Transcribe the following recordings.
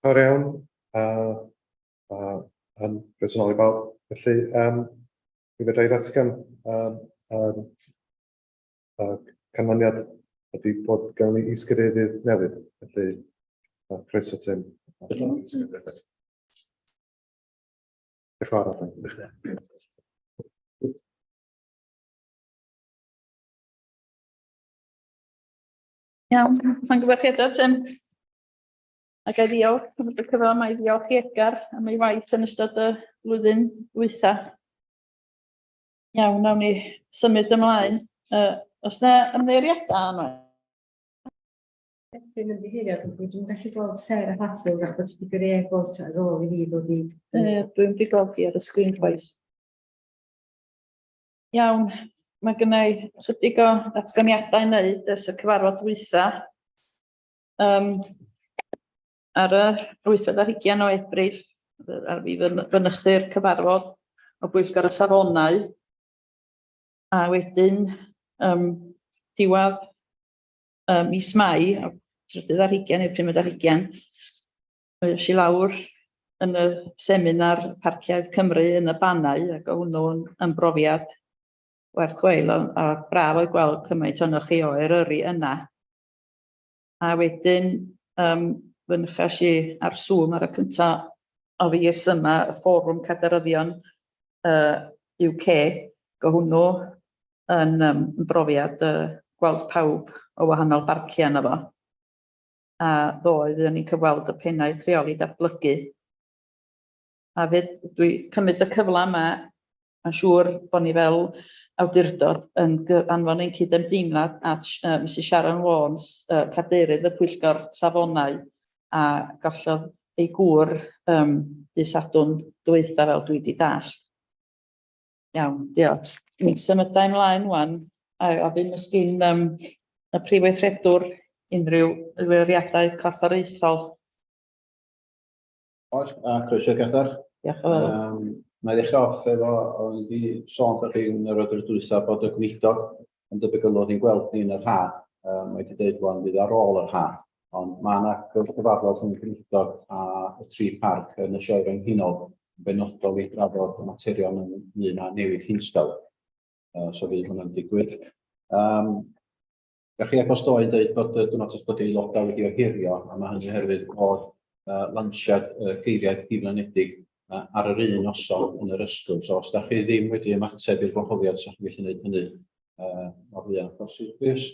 Fawr iawn, a, a, a croeso nôl i bawb. Felly, um, mi fedra i ddatgan um, um, uh, canlyniad ydy bod gan ni is-gadeirydd newydd. Felly, uh, croeso Tim. Diolch yn fawr. Iawn, llongyfarchiadau Tim. A ga i ddiolch, cymryd y cyfle yma i ddiolch i Edgar am ei waith yn ystod y flwyddyn dwytha. Iawn, nawn ni symud ymlaen. Uh, os na ymddeiriadau yma? Dwi'n ymddiheuriad, ond dwi'n gallu gweld Sarah Hatfield ac bod wedi gyrru e-bost ar ôl i fi ddod i... Uh, dwi'n wedi gweld hi ar y sgrin chwaith. Iawn, mae gynna i chydig o ddatganiadau i wneud ers y cyfarfod dwytha. Um, ar y wythfed ar hugain o Ebrill, ar fi fynychu'r cyfarfod o Bwyllgor y Safonau, a wedyn um, diwedd um, mis Mai, o trydydd ar hugain i'r pumed ar hugain, es i lawr yn y seminar Parciau Cymru yn y Bannau, ac o hwnnw'n yn brofiad werth chweil a, a braf oedd gweld cymaint ohonoch chi o Eryri yna. A wedyn um, fynychais i ar Zoom ar y cynta o fis yma y Fforwm Caderyddion uh, UK, go hwnnw yn um, brofiad uh, gweld pawb o wahanol barciau yna fo. A ddoe fuon ni'n cyfweld y pennaeth rheoli datblygu. A fyd, dwi cymryd y cyfle yma, mae'n siŵr bod ni fel awdurdod yn anfon ein cydymdeimlad at uh, Mrs Sharon Warnes, uh, cadeirydd y Pwyllgor Safonau, a gollodd ei gŵr um, dydd Sadwrn dwytha fel dwi wedi dallt. Iawn, diolch. Mi symudai ymlaen wan a ofyn os gyn um, y prif weithredwr unrhyw ymweliadau corfforaethol. Oes, a croeso Gadar. Diolch yn fawr. Um, na i ddechrau off efo, o'n i wedi sôn wrthych chi yn yr oedr dwytha bod y gweinidog yn debygol o ddod i'n gweld ni yn yr ha. Um, mae wedi dweud wan fydd ar ôl yr ha. Ond mae yna gyfarfod rhwng y gweinidog a y tri parc yn y sioe frenhinol yn benodol i drafod y materion ynglyn â newid hinsawdd. Uh, so fydd hwnna'n digwydd. Um, Gach chi e-bost ddoe yn dweud bod y diwrnod datblygu aelodau wedi ohirio, a mae hynny oherwydd bod uh, lansiad uh, geiriau diflanedig uh, ar yr un noson yn yr ysgol. So os da chi ddim wedi ymateb i'r gwahoddiad, sa chi'n gallu gwneud hynny uh, mor fuan â phosib, plîs.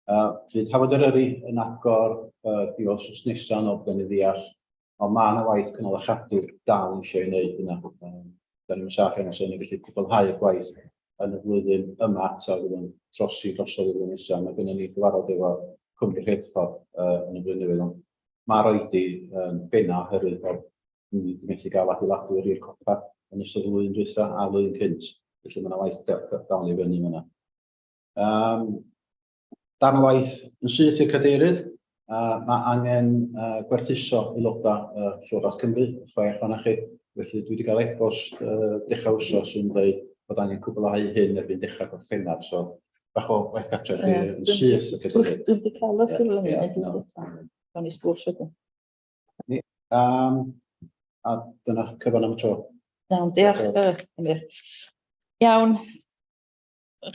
Uh, fydd Hafod Eryri yn agor uh, diwedd wythnos nesaf, yn ôl gen i ddeall, ond mae yna waith cynnal a chadw dal eisiau ei wneud yna. Um, da ni'n saff iawn os ydyn ni'n gallu cwblhau'r gwaith yn y flwyddyn yma, ta fydd yn trosi drosodd y flwyddyn nesaf. Mae gennym ni gyfarfod efo Cwmni Rheilffordd uh, yn y flwyddyn newydd, ond mae'r oedi yn benna oherwydd bod ni wedi methu gael adeiladwyr i'r copa yn ystod y flwyddyn dwytha a flwyddyn cynt. Felly mae yna waith dal i fyny fyna. Um, darn o waith yn syth i'r cadeirydd. Uh, mae angen uh, gwerthuso aelodau uh, Llywodraeth Cymru, chwech ohonoch chi. Felly dwi wedi cael e-bost uh, dechrau wsos yn dweud bod angen cwblhau hyn erbyn dechrau Gorffennaf. So bach o waith gartref chi yn syth y cadeirydd. Dwi wedi cael y ffurflen yna. Gawn ni sgwrs wedyn. Um, a dyna cyfan am y tro. Iawn, diolch. Uh, Iawn,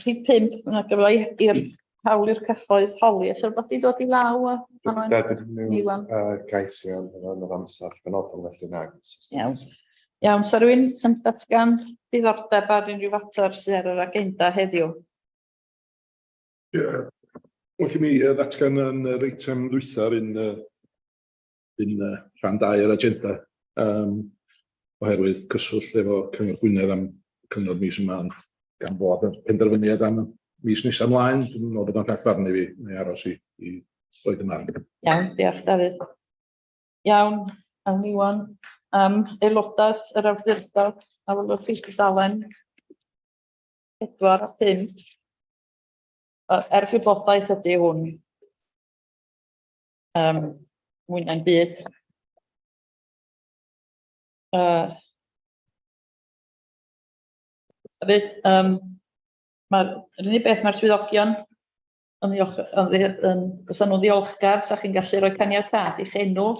Rhif 5, yna gyfle i'r hawl i'r cyhoedd holi. Oes rhywbeth i ddod i law? Dwi'n derbyn unrhyw gais i yn yr amser benodol felly nag. Iawn. Iawn, sa rhywun yn datgan diddordeb ar unrhyw fater sydd ar yr agenda heddiw? Ie, wrth i mi ddatgan yn yr eitem ddwytha, yr un, un rhan 2 o'r agenda, um, oherwydd cyswllt efo Cyngor Gwynedd am cyngor mis yma, ond gan fod y penderfyniad am mis nesaf ymlaen, dwi'n meddwl bod o'n rhagfarn i fi, neu aros i, i roed y marn. Iawn, diolch Dafydd. Iawn, awn ni wan am aelodaeth yr awdurdod, a welwch chi tudalen 4 a 5. Er gwybodaeth ydy hwn. Um, mwy na'n byd. Uh, hefyd, um, mae'r yr unig beth mae'r swyddogion yn ddiolch, yn, yn, fysa nhw'n ddiolchgar, sa chi'n gallu rhoi caniatâd i'ch enw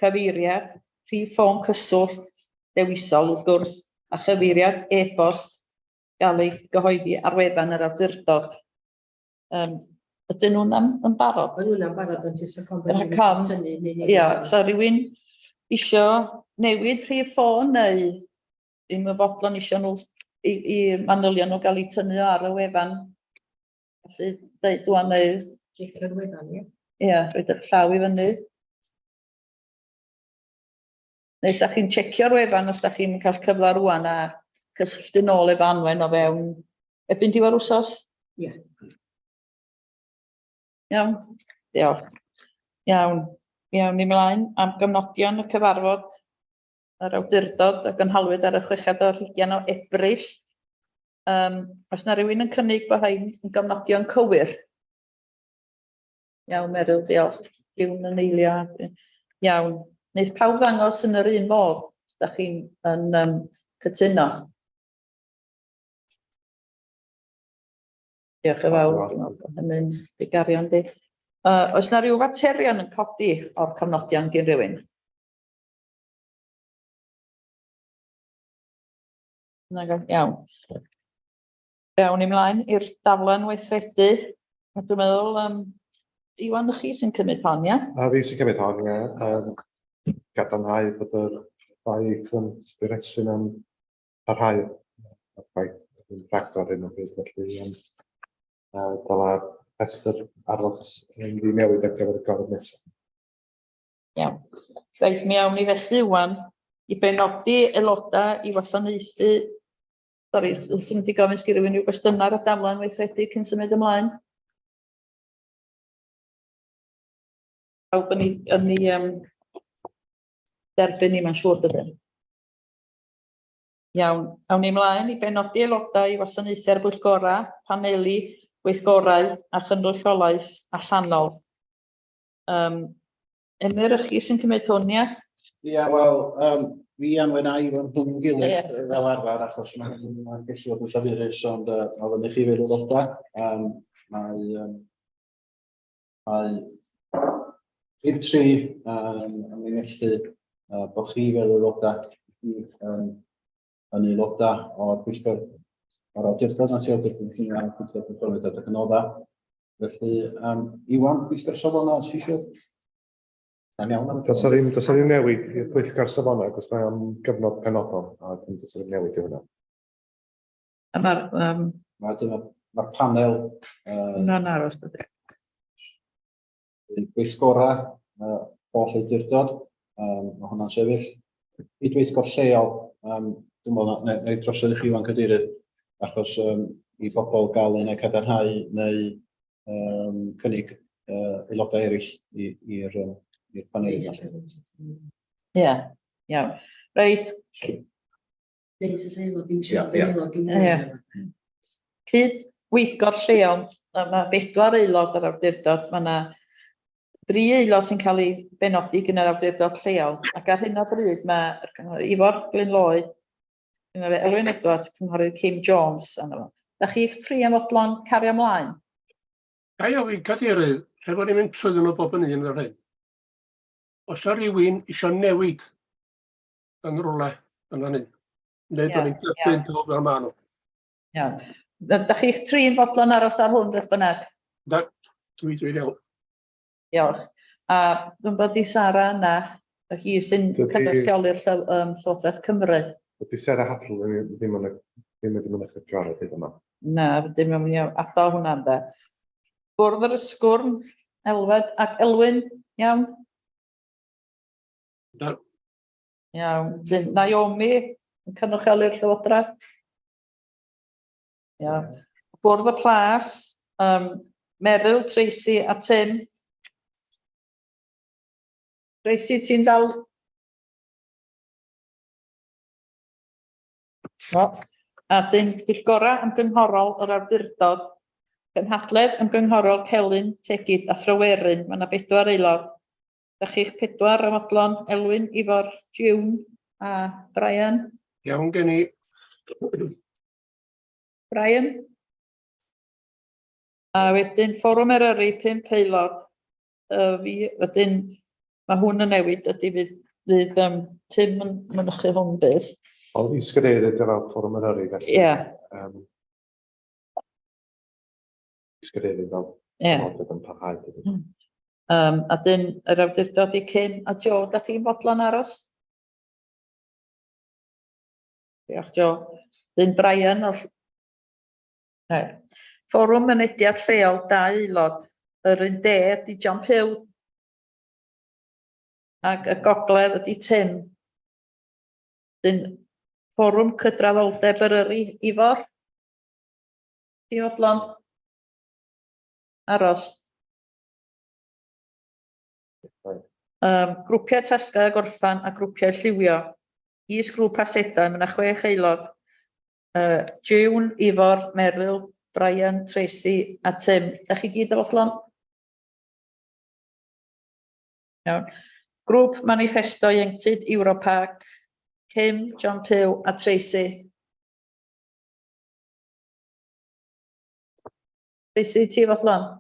cyfeiriad, rhif ffôn cyswllt dewisol wrth gwrs, a chyfeiriad e-bost gael ei gyhoeddi ar wefan yr awdurdod. Yym, ydyn nhw'n am, yn barod? Mae hwnna'n barod ond jyst y con. Rhag ofn. Tynnu neu newid. Ia, sa rhywun isio newid rhif ffôn neu ddim yn fodlon isio nhw i, i manylion nhw gael eu tynnu ar y wefan. Felly, deud ŵan neu, Checio'r wefan, ie. ia, rhoid eich llaw i fyny. Neu sa chi'n checio'r wefan os da chi'n cael cyfle rŵan a cysylltu nôl efo Anwen o fewn erbyn diwedd wsos? Ie. Iawn, diolch. Iawn, iawn, ni mlaen am gofnodion y cyfarfod yr awdurdod a gynhalwyd ar y chweched ar hugain o Ebrill. Um, oes na rywun yn cynnig bod rhain yn gofnodion cywir? Iawn, Meryl, diolch. Rhywun yn eilio. Iawn. Wneith pawb ddangos yn yr un modd, os da chi'n yn, um, cytuno? Diolch yn fawr. Dwi'n meddwl bod hynny'n digario, yndi? Oes na ryw faterion yn codi o'r cofnodion gyn rhywun? Nag oes, iawn. Fe awn ni mlaen i'r daflen weithredu. A dwi'n meddwl, Iwan, chi sy'n cymryd hon, ia? A fi sy'n cymryd hon, ie. Gadarnhau bod yr ddau eitem sydd wedi rhestru am parhau. A'r ffaith yn rhagor ar hyn o bryd, felly dyla'r rhestr aros yn ddi-newid ar gyfer y gorfod nesaf. Iawn. Reit, mi awn ni felly ŵan i benodi aelodau i wasanaethu. Sori, wrth i mi gofyn sgyn rhywun rhyw gwestiynau ar y daflen weithredu cyn symud ymlaen? Pawb yn ei, yn ei derbyn ni, mae'n siŵr dydyn. Iawn, awn ni ymlaen i benodi aelodau i wasanaethu'r bwyllgorau, paneli, gweithgorau a chynrychiolaeth allanol. Emyr, ych chi sy'n cymryd hwn, ia? Ia, wel, fi Anwen a Iwan rhwng gilydd fel arfer, achos mae'n ma gallu bod yn llafurus, ond ma' fyny chi fel aelodau. Mae rhif 3 amlinellu bod chi fel aelodau i yn aelodau o'r pwyllgor o'r awdurdod naturiol Cynllunio a'r pwyllgor perfformiad a adnoddau. Felly, Iwan, pwyllgor safonau, ti eisiau? Mae'n iawn am y Does 'na ddim, does 'na ddim newid i'r pwyllgor safonau, achos mae am gyfnod penodol, a does 'na ddim newid i hwnna. A mae'r... Mae dyma, mae'r panel... Hwnna'n aros, dydy. Gweithgorau, holl awdurdod, mae hwnna'n sefyll. Cydweithgor lleol, dwi'n meddwl, na i drosodd i chi Iwan Cadeirydd, achos i bobl gael un eu cadarnhau neu cynnig aelodau eraill i'r panel yma. Ie, iawn. Reit. Cyd-weithgor lleol, mae bedwar aelod o'r awdurdod, mae yna dri aelod sy'n cael ei benodi gan yr awdurdod lleol, ac ar hyn o bryd mae'r cynghorydd Ifor Glyn Lloyd, cynghorydd Elwyn Edwards, cynghorydd Kim Jones arno fo. Da chi'ch tri am fodlon cario ymlaen? Ga i ofyn, Cadeirydd, lle bod ni'n mynd trwyddyn nhw bob yn un fel hyn? Oes 'na rywun isio newid yn rhywle yn fan hyn? Neu bod ni'n derbyn pawb fel maen nhw? Iawn. Da chi'ch tri'n fodlon aros ar hwn beth bynnag? Da, dwi'n iawn. Diolch. A dwi'n bod i Sara yna, hi sy'n cynrychioli'r Llywodraeth Cymru. Dydy Sarah Hadl ddim yn ddim wedi mynychu'r cyfarfod hyd yma. Na, dim yn mynd i adael hwnna ynde. Bwrdd yr Ysgwrn, Elfed ac Elwyn, iawn? Da. Iawn. Naomi yn cynrychioli'r Llywodraeth. Iawn. Bwrdd y Plas, Meryl, Tracy a Tim. Tracy, ti'n dal? No. A dyn pwyllgorau ymgynghorol yr awdurdod, cynhadledd ymgynghorol Celyn, Tegid a Thryweryn. Mae yna bedwar aelod. Da chi'ch pedwar yn fodlon, Elwyn, Ifor, June a Brian. Iawn gen i. Brian? A wedyn Fforwm Eryri, 5 aelod. Fi, wedyn Mae hwn yn newid ydy fydd, fydd um, Tim yn mynychu hwn bydd. Ond is-gadeirydd dy fel Fforwm Eryri felly. Ie. Is-gadeirydd fel Ie. Nodwyd yn parhau. dydi? Um, a dyn yr awdurdod i Kim a Joe, da chi'n fodlon aros? Diolch Joe. Dyn Brian o'r... Reit. Fforwm Mynediad Lleol, dau aelod. Yr un de ydy John Pugh. Ac y gogledd ydy Tim. Dyn Fforwm Cydraddoldeb Eryri, Ifor? Ti fodlon? Aros. Um, grwpiau tasgau a gorffan a grwpiau lliwio. Is-grŵp asedau, mae yna chwech aelod. June, Ifor, Meryl, Brian, Tracy a Tim. Da chi gyd o fodlon? Iawn. Grŵp Manifesto Ieuenctid Europark, Kim, John Pugh a Tracy. Tracy, ti fodlon?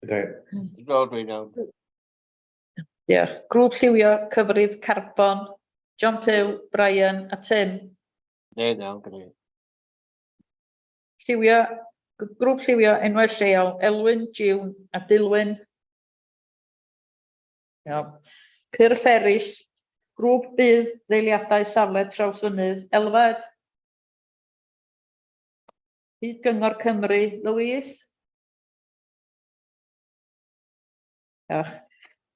Ynddi. Do, dwi'n iawn. Diolch. Grŵp lliwio cyfrif carbon, John Pugh, Brian a Tim. Ne, iawn, gyda fi. Lliwio, grŵp lliwio enwau lleol, Elwyn, June a Dilwyn. Iawn. Cyrff eraill, grŵp budd ddeiliadau safle Trawsfynydd, Elfed. Hyd Gyngor Cymru, Louise. Diolch.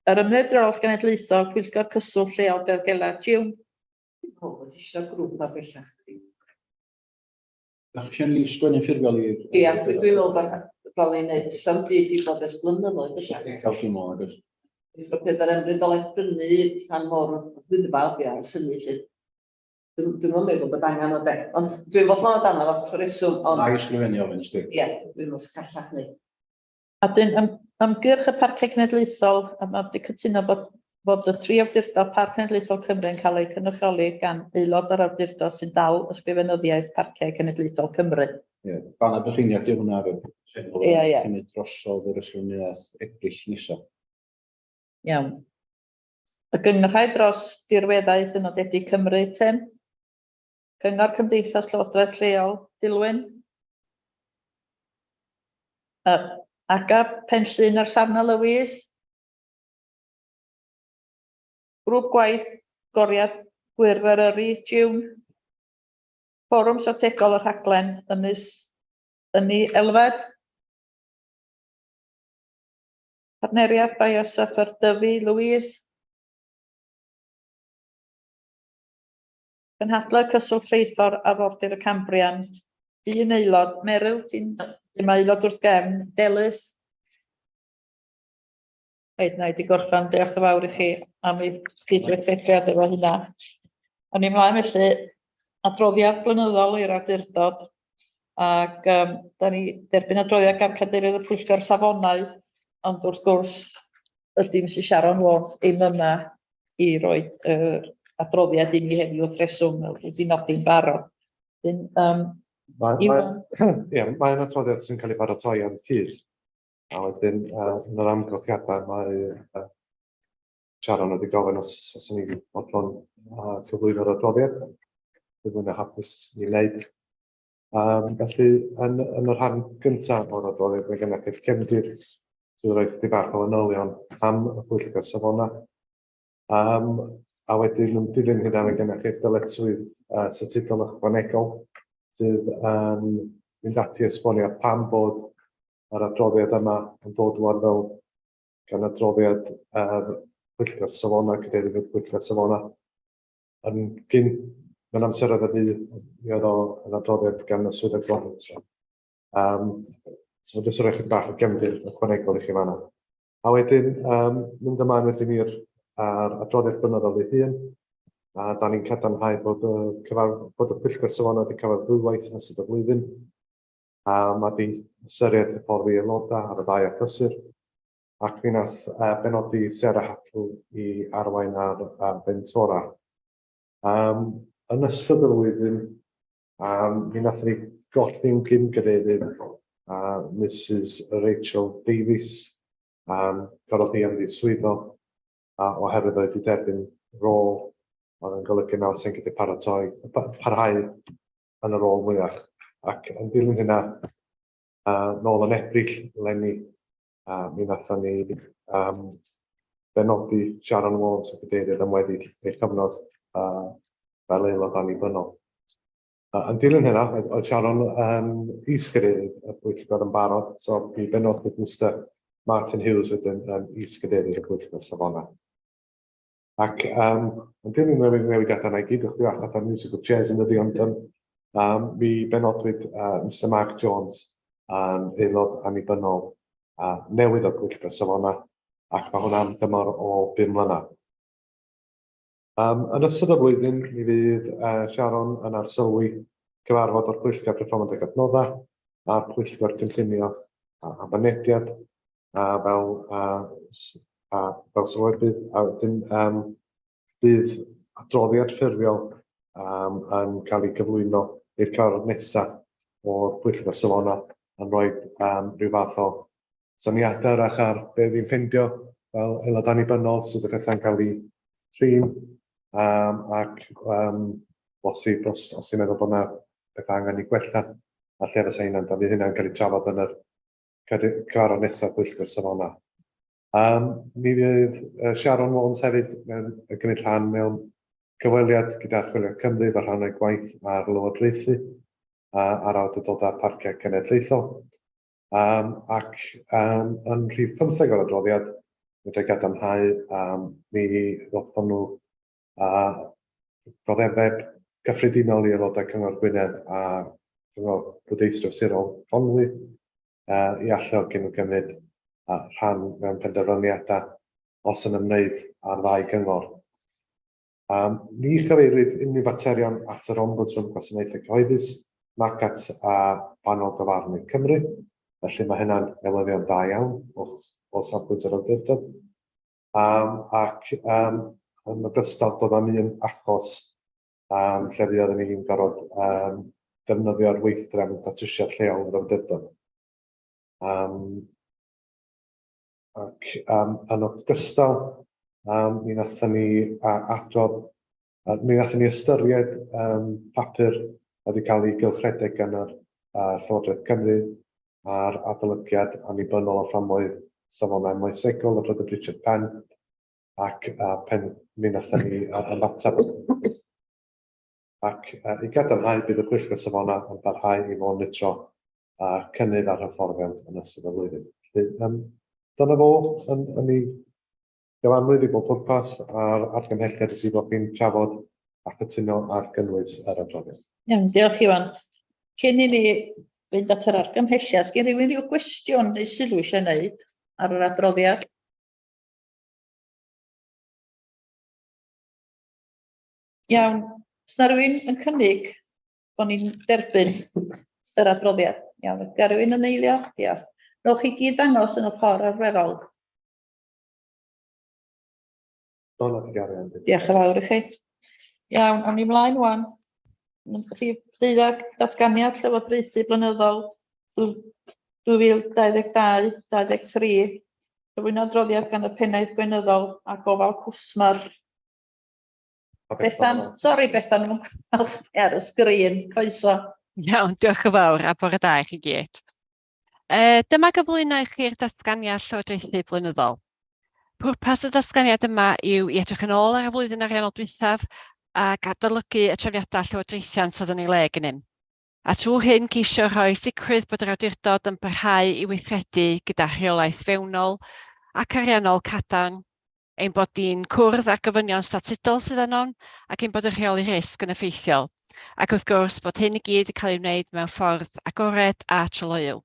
Yr Ymddiriedolaeth Genedlaethol, Pwyllgor Cyswllt Lleol Beddgelert, June. Dwi'n meddwl bod eisiau grŵp ar bellach. Dach chi eisiau ni sgwennu ffurfiol i'r... Ia, dwi'n meddwl bod ddal i wneud sam byd i bod ers blynyddoedd bellach. Cael dwi'n meddwl, agos. Dwi'n peth ar ymddiriedolaeth brynu rhan o'r wyddfa, ia, yn synnu lly. Dwi'm yn meddwl bod angen o de, ond dwi'n fodlon o dan o trwy reswm, ond... Na i ysgrifennu ofyn, ysdi. Ie, dwi'n meddwl sy'n callach ni. A dyn ymgyrch y Parciau Cenedlaethol, a mae wedi cytuno bod, bod y tri awdurdod Parc Cenedlaethol Cymru yn cael eu cynrychioli gan aelod o'r awdurdod sy'n dal ysgrifenyddiaeth Parciau Cenedlaethol Cymru. Ie, Banna Brycheiniog di hwnna efo. Ie, ie. Cymryd drosodd yr ysgrifenyddiaeth Ebrill nesaf. Iawn. Y gynghrair dros dirweddau dynodedig Cymru, Tim. Cyngor Cymdeithas Llywodraeth Lleol, Dilwyn. Aga Penllyn ar safna Louise. Grŵp Gwaith Goriad Gwyrdd Eryri, June. Fforwm Strategol y Rhaglen Ynys Ynni Elfed. Partneriaeth Biosuffer Dyfi, Louise. Cynhadledd Cyswllt Rheithor Arfordir y Cambrian. Un aelod, Meryl, ti'n dim aelod wrth gefn, Delys. Reit, na i di gorffan, diolch yn fawr i chi am ei gydweithrediad efo hynna. O'n i mlaen felly, adroddiad blynyddol i'r awdurdod, ac um, da ni derbyn adroddiad gan cadeirydd y pwyllgor safonau, ond wrth gwrs ydy Mrs Sharon Ward ddim yma i roi yr adroddiad i ni heddiw wrth reswm, fel dwi wedi nodi'n barod. Dyn, um, Mae, mae, ie, mae'n adroddiad sy'n cael ei baratoi ar y cyd. A wedyn, yn yr amgylchiadau, mae Sharon wedi gofyn os os o'n i'n fodlon cyflwyno'r adroddiad. Byddwn yn hapus i wneud. Um, felly, yn, yn y rhan gyntaf o'r adroddiad, mae gennych chi'r cefndir sydd yn rhoi chydig bach o fanylion am y pwyllgor safonau. Um, a wedyn yn dilyn hynna, mae gennych chi'r dyletswydd statudol ychwanegol sydd yn mynd ati i esbonio pam bod yr adroddiad yma yn dod rwan fel gan adroddiad yr Pwyllgor Safonau, Cadeirydd y Pwyllgor Safonau. Yn gyn, mewn amseroedd y dydd, mi oedd o yn adroddiad gan y Swyddog Monitro. Um, so jyst rhoi chydig bach o gefndir ychwanegol i chi fanna. A wedyn, um, mynd ymlaen wedyn i'r ar adroddiad blynyddol ei hun, a da ni'n cadarnhau bod y, cyfar, bod y Pwyllgor Safonau wedi cyfarfod ddwywaith yn ystod y flwyddyn, a mae di ystyried hyfforddi aelodau ar y ddau achlysur, ac mi nath benodi Sarah Hattle i arwain ar fentora. Um, yn ystod y flwyddyn, um, mi nath ni golli'n cyn-gadeirydd, Mrs Rachel Davies. Gafodd hi ymddiswyddo oherwydd oedd wedi derbyn rôl oedd yn golygu na fyse'n gallu paratoi, parhau yn y rôl mwyach. Ac yn dilyn hynna, nôl yn Ebrill eleni, mi wnaethon ni benodi Sharon Warnes y cadeirydd am weddill ei chyfnod fel aelod annibynnol. Yn dilyn hynna, oedd Sharon yn is-gadeirydd y pwyllgor yn barod, so mi benodwyd Mister Martin Hughes wedyn yn is-gadeirydd y pwyllgor safonau. Ac yn dilyn y newidiadau yna i gyd, o'ch bach fatha musical chairs yn dydi, ond mi benodwyd Mister Mark Jones yn aelod annibynnol newydd o'r pwyllgor safonau, ac mae hwnna'n dymor o 5 mlynedd. Yn ystod y flwyddyn, mi fydd Sharon yn arsylwi cyfarfod o'r Pwyllgor Perfformiad ac Adnoddau a'r Pwyllgor Cynllunio a Mynediad fel sylwebydd, a wedyn bydd adroddiad ffurfiol yn cael ei gyflwyno i'r cyfarfod nesaf o'r Pwyllgor Safonau yn rhoi rhyw fath o syniadau wrach ar be fi'n ffindio fel aelod annibynnol, sut y pethau'n cael eu trin, ac bosib os ti'n meddwl bod yna pethau angen eu gwella, a lle fysa hynna'n, da fydd hynna'n cael ei trafod yn yr cyfarfod nesaf Pwyllgor Safonau. Mi fydd Sharon Warnes hefyd yn cymryd rhan mewn cyfweliad gyda Archwilio Cymru fel rhan o'i gwaith ar lywodraethu a'r awdurdodau parciau cenedlaethol. Ac yn rhif 15 o'r adroddiad, wedi gadarnhau, mi ddothon nhw goddefeb gyffredinol i aelodau Cyngor Gwynedd a Cyngor Bwrdeistref Sirol Conwy i alluogi nhw gymryd rhan mewn penderfyniadau os yn ymwneud â'r ddau gyngor. Ni chyfeiriwyd unrhyw faterion at yr Ombwdsmon Gwasanaethau Cyhoeddus nac at Banel Dyfarnu Cymru, felly mae hynna'n newyddion da iawn o safbwynt yr awdurdod. Ac yn ogystal, doedd na'm un achos lle fuodd ni'n gorfod defnyddio'r weithdrefn datrysiad lleol yr awdurdod. Ac yn ogystal, mi wnaethon ni adrodd, mi wnaethon ni ystyried papur oedd wedi cael ei gylchredeg gan yr Llywodraeth Cymru ar adolygiad annibynnol o fframwaith safonau moesegol adroddiad Richard Penn, ac pen, mi wnaethon ni ymateb. Ac i gadarnhau, bydd y Pwyllgor Safonau yn parhau i fonitro cynnydd ar hyfforddiant yn ystod y flwyddyn. Felly, dyna fo yn ei gyfanrwydd i bob pwrpas a'r argymhelliad ydy bod chi'n trafod a chytuno ar gynnwys yr adroddiad. Iawn, diolch Iwan. Cyn i ni fynd at yr argymhelliad, sgyn rhywun rhyw gwestiwn neu sylw eisiau gwneud ar yr adroddiad? Iawn, os na rhywun yn cynnig bod ni'n derbyn yr adroddiad. Iawn, ga rhywun yn eilio? Diolch. Nowch chi gyd ddangos yn y ffordd arferol. Diolch yn fawr i chi. Iawn, awn ni mlaen wan. Rhif 12, datganiad llywodraethu blynyddol 2022-23. Cyflwyno adroddiad gan y pennaeth gweinyddol a gofal cwsmer. Bethan, sori Bethan, dwi'm yn gweld chdi ar y sgrin, croeso. Iawn, diolch yn fawr a bore da i chi gyd. Dyma gyflwyno i chi'r datganiad llywodraethu blynyddol. Pwrpas y datganiad yma yw i edrych yn ôl ar y flwyddyn ariannol dwythaf ac adolygu y trefniadau llywodraethiant oedd yn ei le gennym. A trwy hyn ceisio rhoi sicrwydd bod yr awdurdod yn parhau i weithredu gyda rheolaeth fewnol ac ariannol cadarn, ein bod ni'n cwrdd â'r gofynion statudol sydd arnom ac ein bod yn rheoli risg yn effeithiol, ac wrth gwrs bod hyn i gyd yn cael ei wneud mewn ffordd agored a tryloyw.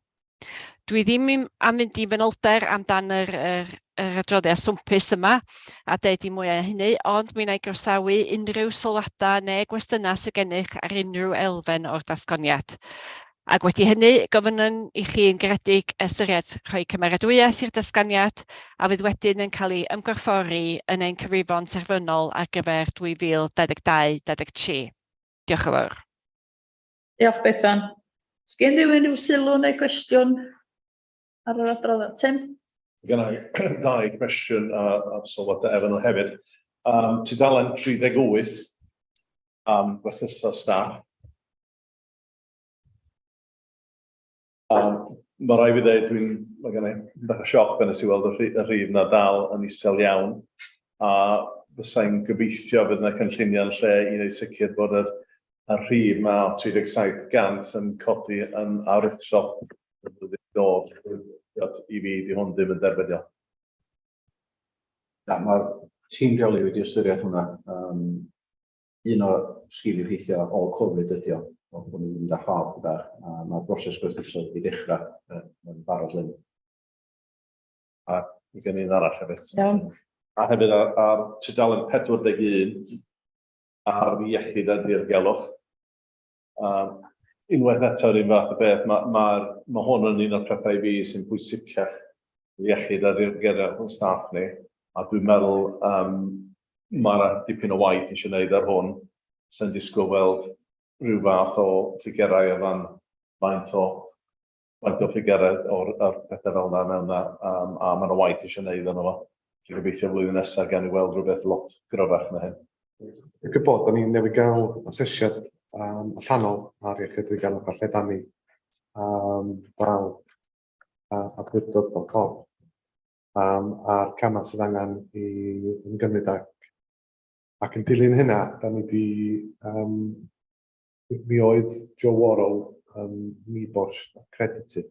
Dwi ddim am fynd i fanylder amdan yr adroddiad swmpus yma a deud dim mwy o hynny, ond mi wna i groesawu unrhyw sylwadau neu gwestiynau sydd gennych ar unrhyw elfen o'r datganiad. Ac wedi hynny, gofynnwn i chi yn garedig ystyried rhoi cymeradwyaeth i'r datganiad a fydd wedyn yn cael ei ymgorffori yn ein cyfrifon terfynol ar gyfer 2022-23. Diolch yn fawr. Diolch Bethan. Sgen rhywun rhyw sylw neu gwestiwn ar yr adroddiad? Tim? Gen i ddau gwestiwn a sylwadau efo nhw hefyd. Tudalen 38 am gwerthuso staff. Ma' raid fi ddeud dwi'n, ma' gen i bach o sioc pan nes i weld y y rhif 'na dal yn isel iawn, a fysai'n gobeithio fydd 'na cynlluniau yn lle i wneud sicr bod yr, y rhif 'ma o 37 gant yn codi yn aruthrol y flwyddyn i ddod. I fi, 'di hwn ddim yn derbyniol. Na, mae'r tîm rheoli wedi ystyried hwnna. Um, un o sgil-effeithiau ôl Covid ydy o, bod ni'n mynd ar ffâl bach, a mae'r broses gwerthuso wedi dechrau yn barod leni. A mae gen i un arall hefyd. Iawn. A hefyd ar tudalen 41 ar iechyd a dirgelwch. Unwaith eto yr un fath o beth, mae, ma, ma hwn yn un o'r pethau i fi sy'n bwysicach iechyd a dirgelwch yn staff ni. A dwi'n meddwl mae yna dipyn o waith eisiau gwneud ar hwn, sy'n disgwyl weld rhyw fath o ffigurau o ran faint o faint o ffigurau o'r, or pethau fel yna mewn na, a mae yna waith eisiau gwneud arno fo. Dwi'n gobeithio flwyddyn nesaf gan i weld rhywbeth lot gryfach na hyn. Dwi'n gwybod, da ni'n newydd gael asesiad allanol ar iechyd diogelwch a lle da ni fel awdurdod fel corff a'r camau sydd angen i ymgymryd ac yn dilyn hynna, da ni wedi, mi oedd Joe Worrell yn NEBOSH accredited.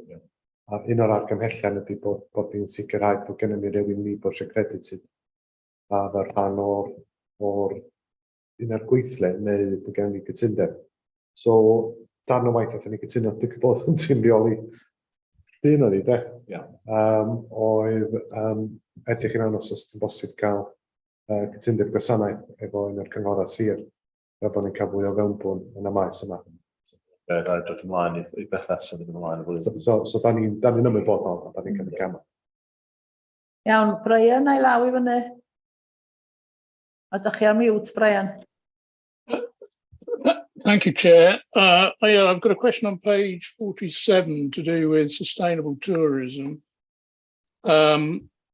A un o'r argymhellion ydy bod ni'n sicrhau bod gennym ni rywun NEBOSH accredited a fel rhan o'r un o'r gweithle neu bod gennym ni gytundeb. So, darn o waith aethon ni gytuno, digwydd bod yn tîm rheoli un o'n i, de? Ia. Oedd edrych i mewn os oes yn bosib cael cytundeb gwasanaeth efo un o'r cynghorau sir, fel bod ni'n cael fwy o fewnbwn yn y maes yma. Ie, na i edrych ymlaen i bethau sy'n mynd ymlaen y flwyddyn. So da ni'n da ni ymwybodol a da ni'n cymryd camau. Iawn, Brian, a'i law i fyny. A dach chi ar mute, Brian? Thank you, Chair. Yeah, I've got a question on page 47 to do with sustainable tourism,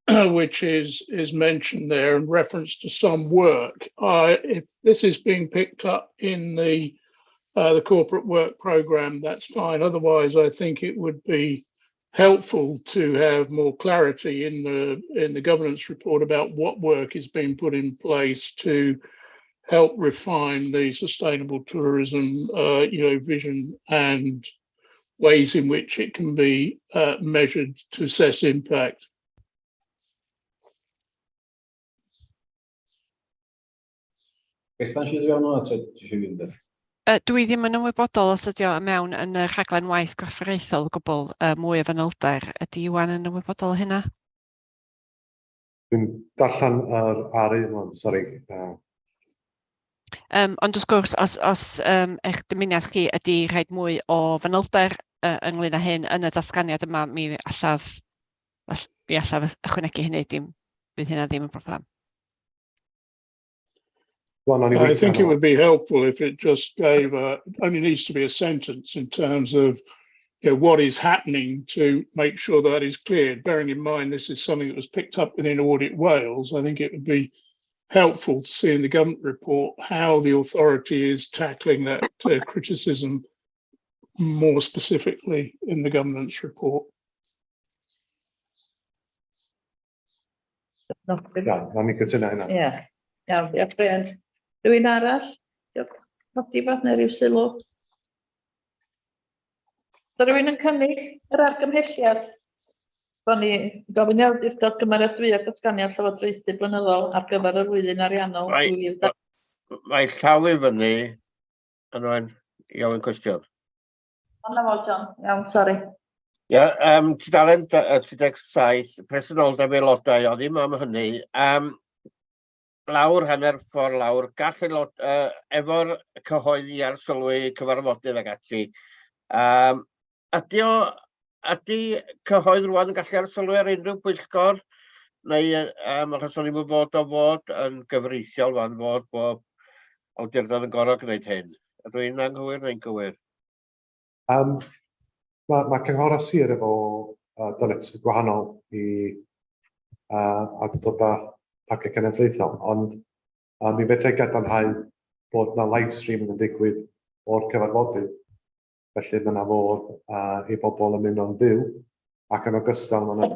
which is mentioned there in reference to some work. If this is being picked up in the corporate work programme, that's fine. Otherwise, I think it would be helpful to have more clarity in the governance report about what work is being put in place to help refine the sustainable tourism vision and ways in which it can be measured to assess impact. Bethan sydd i fewn hwnna, ta ti eisiau fynd? Dwi ddim yn ymwybodol os ydy o mewn yn y rhaglen waith gorfforaethol o gwbl, mwy o fanylder. Ydy Iwan yn ymwybodol o hynna? Dwi'n darllen ar un o'n, sori. Ond wrth gwrs, os eich dymuniad chi ydy rhaid mwy o fanylder ynglyn â hyn yn y datganiad yma, mi allaf ychwanegu hynny, dim, fydd hynna ddim yn broblem. Well, I think it would be helpful if it just gave a, only needs to be a sentence in terms of what is happening to make sure that is cleared. Bearing in mind this is something that was picked up within Audit Wales, I think it would be helpful to see in the government report how the authority is tackling that criticism more specifically in the governance report. Iawn, nawn ni cytuno hynna. Ie, iawn, diolch Brian. Rhywun arall? Diolch. Nodi fath neu ryw sylw? Does rhywun yn cynnig yr argymhelliad? Bo ni gofyn i awdurdod gymeradwyo datganiad llywodraethu blynyddol ar gyfer y flwyddyn ariannol 2020. Mae llaw i fyny yn oen i ofyn cwestiwn. Ond na fo, John. Iawn, sori. Ie, tudalen 37, presenoldeb aelodau, ond ddim am hynny. Lawr, hanner ffordd lawr, gall aelod, efo'r cyhoedd i arsylwi cyfarfodydd ag ati. Ydy cyhoedd rwan yn gallu arsylwi ar unrhyw bwyllgor? Neu, achos o'n i'n fod o fod yn gyfreithiol fan fod bob awdurdod yn gorfod gwneud hyn. Ydw i'n anghywir neu'n gywir? Mae cynghorau sir efo dyletswydd gwahanol i Awdurdodau Parciau Cenedlaethol, ond mi fedra i gadarnhau bod 'na live streaming yn digwydd o'r cyfarfodydd, felly mae 'na fodd i bobl ymuno'n fyw, ac yn ogystal mae 'na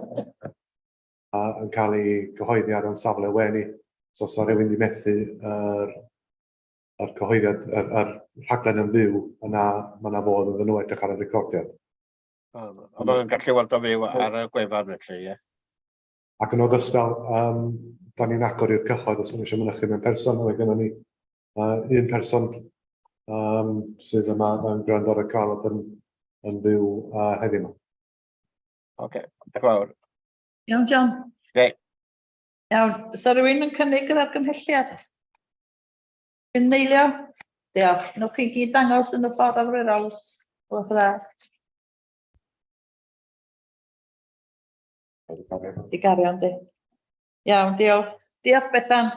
yn cael ei gyhoeddi ar ein safle we ni, so os 'na rhywun 'di methu yr yr cyhoeddiad, yr, yr rhaglen yn fyw, yna mae 'na fodd iddyn nhw edrych ar y recordiad. Ond maen gallu weld o fyw ar y gwefan felly, ie? Ac yn ogystal, da ni'n agor i'r cyhoedd os nhw eisiau mynychu mewn person. Mae gennym ni un person sydd yma yn gwrando ar y cyfarfod yn fyw heddiw yma. Oce, okay, diolch yn fawr. Iawn, John. Okay. Iawn, oes rhywun yn cynnig yr argymhelliad? Yn neilio? Diolch. Newch chi gyd dangos yn y ffordd arferol. Gwelwch yn dda. Di gario, yndi. Iawn, diolch. Diolch, Bethan.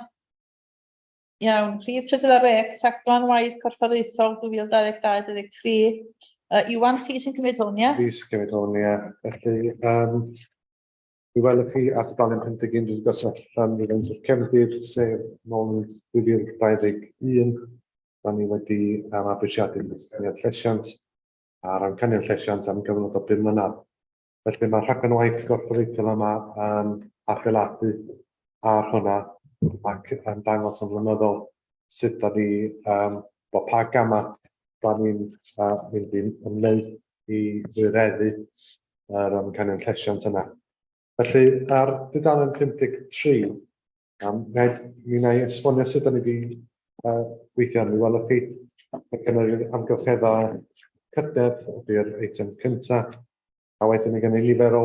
Iawn, rhif 30, rhaglen waith corfforaethol 2022-2023. Iwan, chi sy'n cymryd hwn, ie? Fi sy'n cymryd hwn, ie. Felly, mi welwch chi ar dudalen 51, dwi'n gosod allan rhywfaint o'r cefndir, sef nôl yn 2021, da ni wedi mabwysiadu'r datganiad llesiant a'r amcanion llesiant am gyfnod o 5 mlynedd. Felly mae'r rhaglen waith gorfforaethol yma yn adeiladu ar hwnna ac yn dangos yn flynyddol sut da ni, bo pa gamau da ni'n mynd i ymwneud i wireddu yr amcanion llesiant yna. Felly ar dudalen 53, mi wna i esbonio sut da ni wedi gweithio arni. Welwch chi, mae gennym ni amgylcheddau cydnerth ydy'r eitem cyntaf, a wedyn mae gennym ni nifer o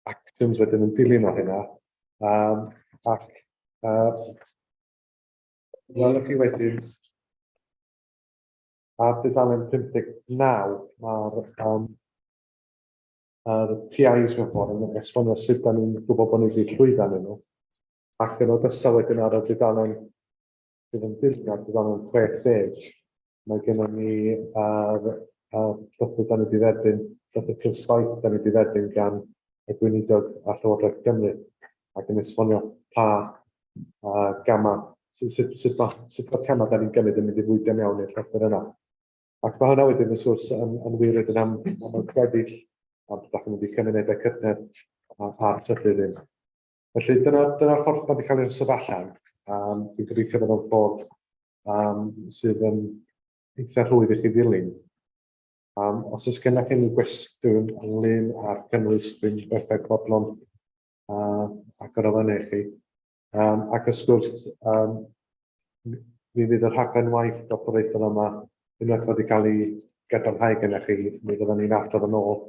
actions wedyn yn dilyn o hynna. Ac welwch chi wedyn ar dudalen 59 mae'r yr PIs mewn ffordd yn esbonio sut da ni'n gwybod bod ni wedi llwyddo arnyn nhw. Ac yn ogystal wedyn ar y dudalen sydd yn dilyn ar dudalen 60, mae gennym ni yr llythyr da ni wedi dderbyn, llythyr cylch gwaith da ni wedi dderbyn gan y Gweinidog a Llywodraeth Cymru, ac yn esbonio pa gamau, sut, sut, sut, ma, sut mae'r camau da ni'n gymryd yn mynd i fwydo mewn i'r llythyr yna. Ac mae hwnna wedyn, wrth gwrs, yn wir wedyn am y gweddill, am da chi'n mynd i cymunedau cydnerth a'r trydydd un. Felly dyna'r dyna ffordd mae wedi cael ei osod allan. Dwi'n gobeithio bod o'n ffordd sydd yn eitha rhwydd i chi ddilyn. Os oes gennych chi unrhyw gwestiwn ynglyn â'r cynnwys, dwi'n berffaith fodlon agor o fyny i chi. Ac wrth gwrs, mi fydd y rhaglen waith gorfforaethol yma, unwaith wedi cael ei gadarnhau gennych chi, mi fyddwn ni'n adrodd yn ôl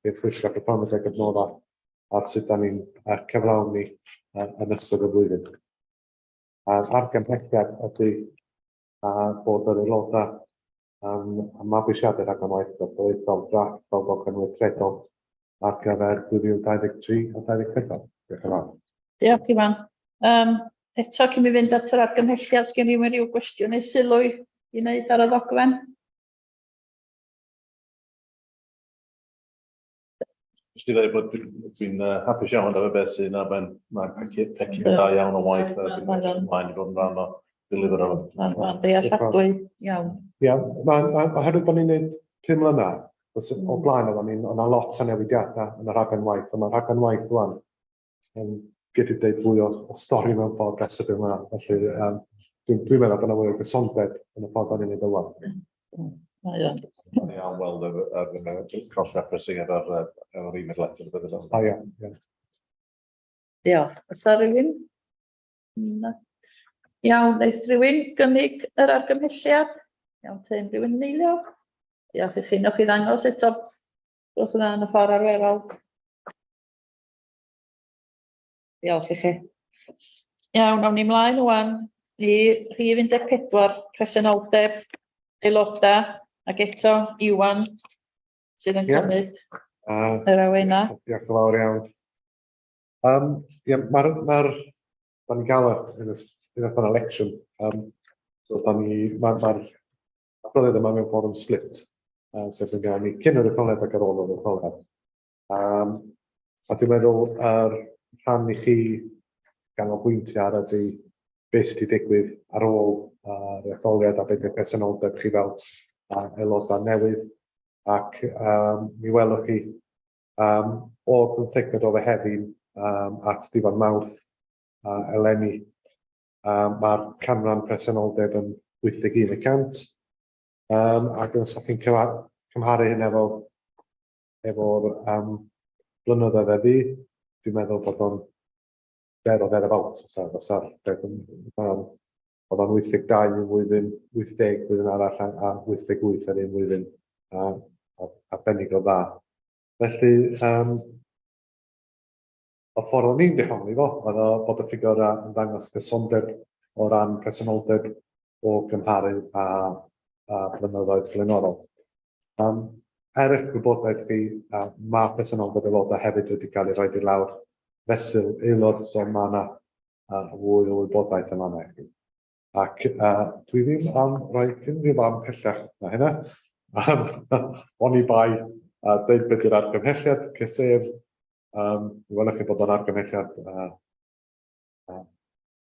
i'r Pwyllgor Perfformiad ac Adnoddau ar sut da ni'n cyflawni yn ystod y flwyddyn. A'r argymhelliad ydy bod yr aelodau yn mabwysiadu'r rhaglen waith gorfforaethol drafft fel dogfen weithredol ar gyfer 2023 a 2024. Diolch yn fawr. Diolch, Ifan. Eto, cyn mi fynd at yr argymhelliad, sgen rhywun rhyw gwestiwn neu sylw i wneud ar y ddogfen? Jyst i ddweud bod dwi'n hapus iawn efo beth sy'n yna, mae'n ma pecyn da iawn o waith a dwi'n edrych ymlaen i fod yn rhan o deliver o. Mae'n ddealladwy iawn. Ia, oherwydd bod ni'n gwneud 5 mlynedd, o blaen oedden ni'n, oedd 'na lot o newidiadau yn y rhaglen waith, ond mae'r rhaglen waith rwan yn gallu dweud fwy o stori mewn ffordd dros y 5 mlynedd. Felly dwi'n dwi meddwl bod yna fwy o gysondeb yn y ffordd o'n i'n neud o wan. Mae o'n. Mae'n iawn weld yr cross-referencing efo'r e-mail letter. O ia, ia. Diolch. Oes 'na rywun? Na. Iawn, neith rhywun gynnig yr argymhelliad? Iawn, te, rhywun yn eilio? Diolch i chi. Newch chi ddangos eto. Gwelwch yn dda yn y ffordd arferol. Diolch i chi. Iawn, awn ni mlaen ŵan i rhif 14, presenoldeb aelodau, ac eto Iwan sydd yn cymryd yr awenau. Diolch yn fawr iawn. Ie, mae'r, ma da ni'n gael yr unwaith mae'n election, so da ni, mae'r ma adroddiad yma mewn ffordd yn split, sef yn gael ni cyn yr etholiad ac ar ôl yr etholiad. A dwi'n meddwl yr rhan i chi ganolbwyntio ar ydy beth sydd wedi digwydd ar ôl yr etholiad a beth yw presenoldeb chi fel aelodau newydd. Ac um, mi welwch chi um, o'r bymthegfed o Fehefin um, at ddiwedd Mawrth eleni, mae'r canran presenoldeb yn 81 y cant. Um, ac os ydych chi'n cymharu hyn efo efo'r um, blynyddoedd a fu, dwi'n meddwl bod o'n there or thereabouts, fysa, fysa'r oedd o'n 82 un flwyddyn, 80 blwyddyn arall a, a 88 ar un flwyddyn, a, a, arbennig o dda. Felly, um, y ffordd o'n i'n dehongli fo, oedd o bod y ffigurau yn dangos cysondeb o ran presenoldeb o gymharu â, â blynyddoedd blaenorol. Um, er eich gwybodaeth chi, uh, mae presenoldeb aelodau hefyd wedi cael ei rhoi i lawr fesul aelod, so mae yna uh, fwy o wybodaeth yn fanna i chi. Ac uh, dwi ddim am roi unrhyw farn pellach na hynna, um, oni bai uh, dweud beth yw'r argymhelliad, sef, um, mi welwch chi bod o'n argymhelliad uh, uh,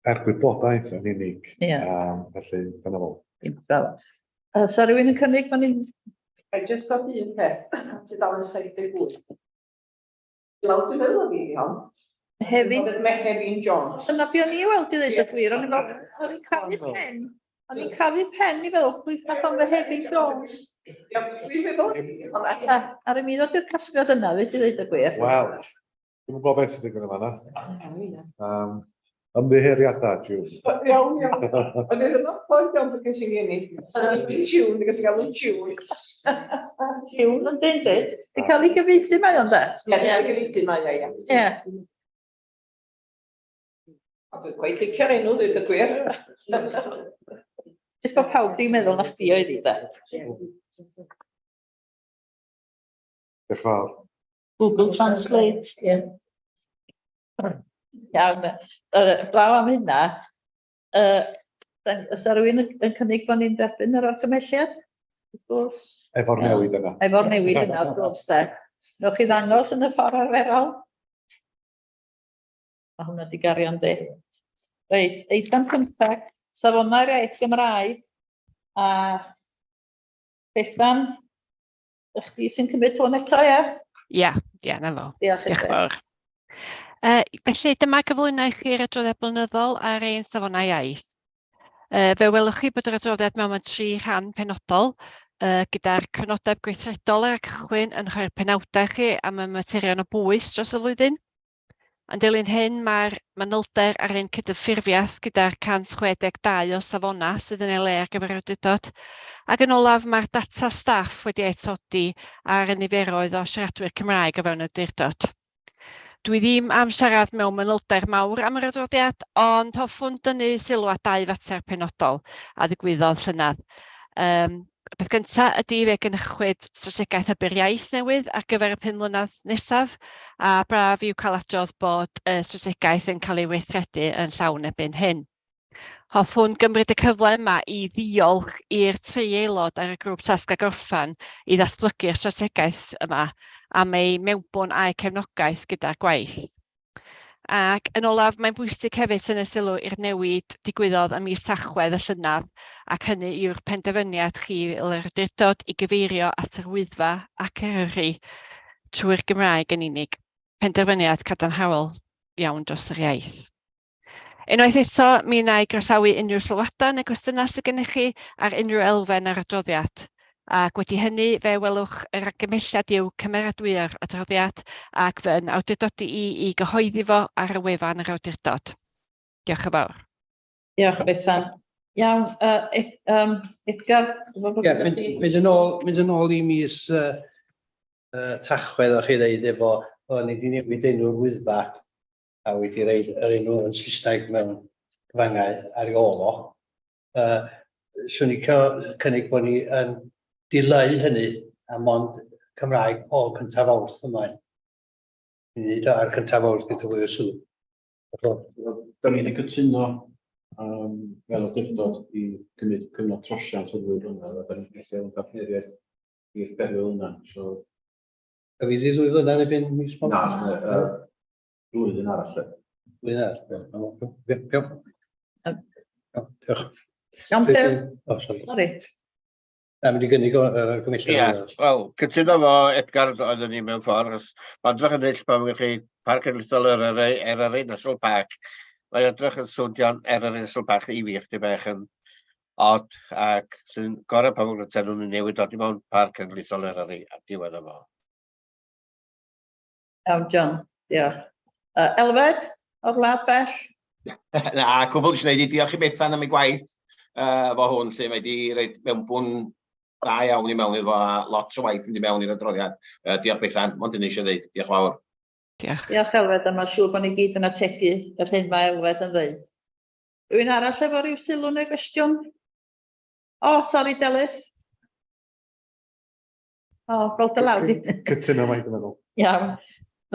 er gwybodaeth yn unig. Yeah. Um, felly, dyna fo. Dim trafod. So rhywun yn cynnig bod ni'n... I just got un peth, tudalen 78. Lawr dwi'n meddwl oedd hi hon. Hefyd... Oedd Mehefin Jones. Dyna be o'n i weld i ddweud y gwir, o'n i'n fel, o'n i'n crafu pen. O'n i'n crafu pen i feddwl, pwy fath o'n Mehefin Jones. Ie, dwi'n meddwl. Ond alla, ar y mi ddod i'r casgliad yna, fyd i ddweud y gwir. Wel, Dwi'm yn gwybod beth sy'n digwydd yn fan'na. Ymddiheuriadau, June. Iawn, iawn. Ond oedd yna pwynt iawn pan ges i'n geni. O'n i'n June, ges i galw June. June, yn dyn, dyn. Di cael ei gyfieithu mae o'n de? Ie, di cael ei gyfieithu mae o, ie. Ie. A dwi'n gweith licio'r enw, dweud y gwir. Jyst bod pawb di meddwl na chdi oedd hi, de. Diolch yn fawr. Google Translate. Ie. Iawn, blaw am hynna, oes 'na rywun yn yn cynnig bod ni'n derbyn yr argymhelliad? Wrth gwrs. Efo'r newid yna. Efo'r newid yna, wrth gwrs, de. Newch chi ddangos yn y ffordd arferol? Mae hwnna di gario yndi. Reit, eitem 15, safonau'r iaith Gymraeg a Bethan, y chdi sy'n cymryd hwn eto, ie? Ia, ia, na fo. Diolch Diolch yn fawr. Felly dyma gyflwyno i chi'r adroddiad blynyddol ar ein safonau iaith. Fe welwch chi bod yr adroddiad mewn tri rhan penodol, gyda'r crynodeb gweithredol ar y cychwyn yn rhoi'r penawdau chi am y materion o bwys dros y flwyddyn. Yn dilyn hyn, mae'r manylder ar ein cydymffurfiaeth gyda'r 162 o safonau sydd yn ei le ar gyfer yr awdurdod. Ac yn olaf, mae'r data staff wedi ei atodi ar y niferoedd o siaradwyr Cymraeg o fewn y awdurdod. Dwi ddim am siarad mewn manylder mawr am yr adroddiad, ond hoffwn dynnu sylw at dau fater penodol a ddigwyddodd llynedd. Um, Y peth gyntaf ydy fe gynhyrchwyd strategaeth hybu'r iaith newydd ar gyfer y 5 mlynedd nesaf, a braf yw cael adrodd bod y strategaeth yn cael ei weithredu yn llawn erbyn hyn. Hoffwn gymryd y cyfle yma i ddiolch i'r tri aelod ar y grŵp tasg a gorffen i ddatblygu'r strategaeth yma am eu mewnbwn a'u cefnogaeth gyda'r gwaith. Ac yn olaf, mae'n bwysig hefyd tynnu sylw i'r newid digwyddodd ym mis Tachwedd y llynedd, ac hynny yw'r penderfyniad chi fel yr awdurdod i gyfeirio at yr Wyddfa ac Eryri trwy'r Gymraeg yn unig. Penderfyniad cadarnhaol iawn dros yr iaith. Unwaith eto, mi wna i groesawu unrhyw sylwadau neu gwestiynau sydd gennych chi ar unrhyw elfen o'r adroddiad. Ac wedi hynny, fe welwch yr argymhelliad yw cymeradwyo'r adroddiad ac fy awdurdodi i i gyhoeddi fo ar y wefan yr awdurdod. Diolch yn fawr. Diolch, Bethan. Iawn, uh, um, Edgar? Ie, mynd, mynd, yn ôl, mynd yn ôl i mis Tachwedd, o'ch chi ddeud efo, o'n i wedi newid enw'r Wyddfa a wedi rhoid yr enw yn Saesneg mewn cyfangau ar ei ôl o. 'Swn i'n cynnig bod ni yn dileu hynny a mond Cymraeg o cyntaf Fawrth ymlaen. Ni'n neud o ar cyntaf Fawrth gyda fwy o sylw. Da ni wedi cytuno um, fel awdurdod i gymryd cyfnod trosiant o ddwy flynedd a da ni'n gallu yn partneriaeth i'r perwyl yna. So, Y fydd i ddwy flynedd erbyn mis Na, blwyddyn arall. 'lly. Blwyddyn arall. Iawn. Diolch. Iawn, Dew? O, sori. Sori. Na, mynd i gynnig o yr argymhelliad. Ie, wel, cytuno fo Edgar oeddwn ni mewn ffordd, achos mae'n edrych yn ddull pan chi Parc Cenedlaethol Eryri, Eryri National Park, mae'n edrych yn swnio'n Eryri National Park i fi, chdi bach yn odd, ac sy'n gorau pan fod nhw'n newid dod i mewn Parc Cenedlaethol Eryri a diwedd o fo. Iawn, John, diolch. Elfed, o'r wlad bell? Na, cwbl eisiau gwneud i diolch i Bethan am ei gwaith efo hwn, lle mae wedi rhoi mewnbwn da iawn i mewn iddo fo, a lot o waith mynd i mewn i'r adroddiad. Diolch Bethan, mond hynny eisiau dweud. Diolch yn fawr. Diolch. Diolch Elfed, a mae'n siŵr bod ni gyd yn ategu yr hyn mae Elfed yn dweud. Rhywun arall efo rhyw sylw neu gwestiwn? O, sori Delyth. O, gweld dy law di. Cytuno mae dwi'n meddwl. Iawn.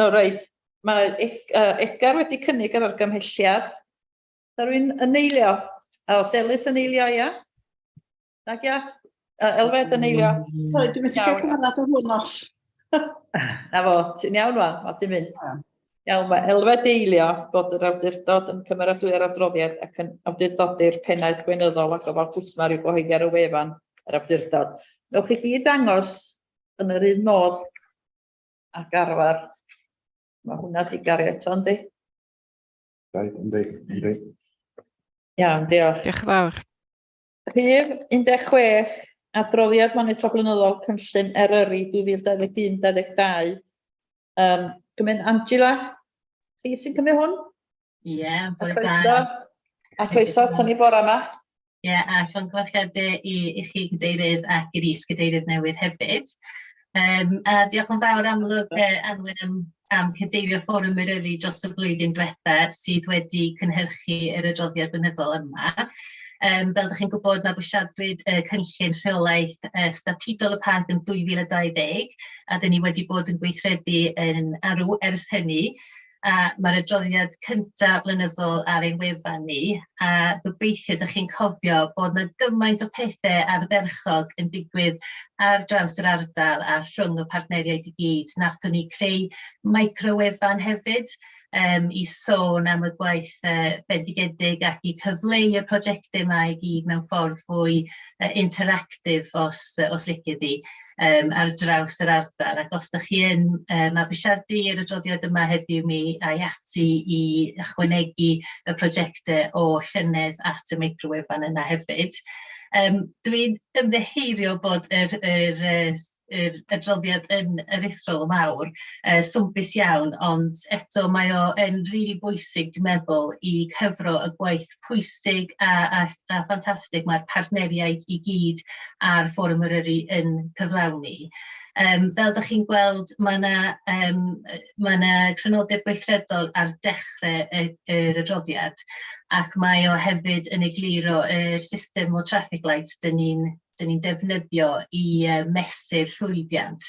No, reit. Mae Edgar wedi cynnig yr argymhelliad. Da rwy'n yn eilio? O, Delyth yn eilio, ia? Nag ia? Elfed yn eilio? Sori, dwi'n methu cael gwarad o hwn off. Na fo, ti'n iawn wan, mae di mynd. Iawn, mae Elfed eilio bod yr awdurdod yn cymeradwyo'r adroddiad ac yn awdurdodi'r pennaeth gweinyddol a gofal cwsmer i'w gyhoeddi ar y wefan yr awdurdod. Newch chi gyd dangos yn yr un modd ag arfer. Mae hwnna di gario eto, yndi? Yndi, yndi. Iawn, diolch. Diolch yn fawr. Rhif 16, adroddiad monitro blynyddol cynllun Eryri 2021-2022. Gymryd Angela, chi sy'n cymryd hwn? Ie, yeah, A bore da. croeso, a croeso aton ni bore yma. Ie, yeah, a llongyfarchiadau i chi cadeirydd ac i'r is-gadeirydd newydd hefyd. A diolch yn fawr amlwg Anwen am cadeirio Fforwm Eryri dros y flwyddyn diwetha sydd wedi cynhyrchu yr adroddiad blynyddol yma. Fel ydych chi'n gwybod, mabwysiadwyd y cynllun rheolaeth statudol y parc yn 2020, a dyn ni wedi bod yn gweithredu yn arw ers hynny. A mae'r adroddiad cyntaf blynyddol ar ein wefan ni, a gobeithio ydych chi'n cofio bod yna gymaint o pethau ardderchog yn digwydd ar draws yr ardal a rhwng y partneriaid i gyd. Nathon ni creu microwefan hefyd i sôn am y gwaith bendigedig ac i cyfleu y prosiectau yma i gyd mewn ffordd fwy interactif os licio di, ar draws yr ardal. Ac os ydych chi yn mabwysiadu yr adroddiad yma heddiw, mi ai ati i ychwanegu y prosiectau o llynedd at y microwefan yna hefyd. Dwi'n ymddiheurio bod yr adroddiad yn aruthrol mawr, swmpus iawn, ond eto mae o yn rili bwysig, dwi'n meddwl, i cyfro y gwaith pwysig a ffantastig mae'r partneriaid i gyd ar Fforwm Eryri yn cyflawni. Fel ydych chi'n gweld, mae 'na crynodeb gweithredol ar dechrau yr adroddiad, ac mae o hefyd yn egluro yr system o traffic lights dyn ni'n defnyddio i mesur llwyddiant.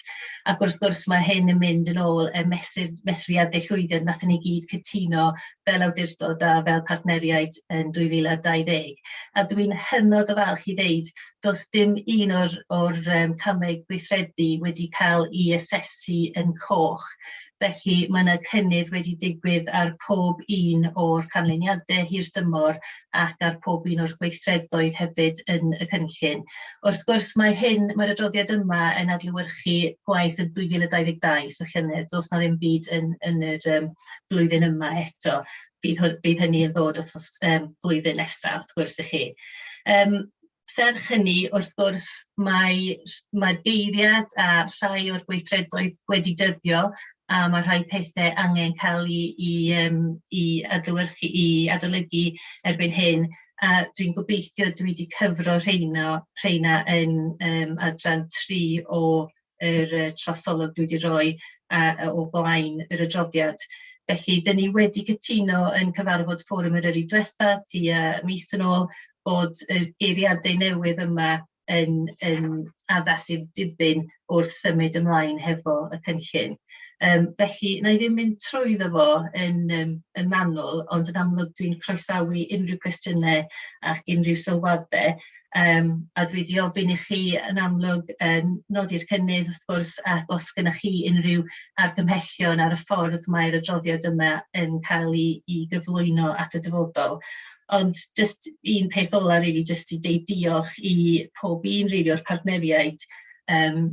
Ac wrth gwrs mae hyn yn mynd yn ôl y mesuriadau llwyddiant nathon ni gyd cytuno fel awdurdod a fel partneriaid yn 2020. A dwi'n hynod o falch i ddeud does dim un o'r camau gweithredu wedi cael ei asesu yn coch. Felly mae yna cynnydd wedi digwydd ar pob un o'r canlyniadau hir dymor ac ar pob un o'r gweithredoedd hefyd yn y cynllun. Wrth gwrs mae'r adroddiad yma yn adlewyrchu gwaith yn 2022, so llynedd, does na ddim byd yn yr flwyddyn yma eto. Fydd hynny yn ddod wrth flwyddyn nesaf, wrth gwrs i chi. Serch hynny, wrth gwrs, mae'r geiriad a rhai o'r gweithredoedd wedi dyddio, a mae rhai pethau angen cael i adlewyrchu, i adolygu erbyn hyn, a dwi'n gobeithio dwi wedi cyfro rheina yn adran 3 o yr trosolwg dwi wedi rhoi o blaen yr adroddiad. Felly, dyn ni wedi cytuno yn cyfarfod Fforwm Eryri diwetha, tua mis yn ôl, bod y geiriadau newydd yma yn addas i'r dibyn wrth symud ymlaen hefo y cynllun. Felly, na i ddim mynd trwyddo fo yn manwl, ond yn amlwg dwi'n croesawu unrhyw cwestiynau ac unrhyw sylwadau. A dwi wedi ofyn i chi yn amlwg nodi'r cynnydd wrth gwrs, ac os gennych chi unrhyw argymhellion ar y ffordd mae'r adroddiad yma yn cael ei gyflwyno at y dyfodol. Ond jyst un peth ola really, jyst i deud diolch i pob un really o'r partneriaid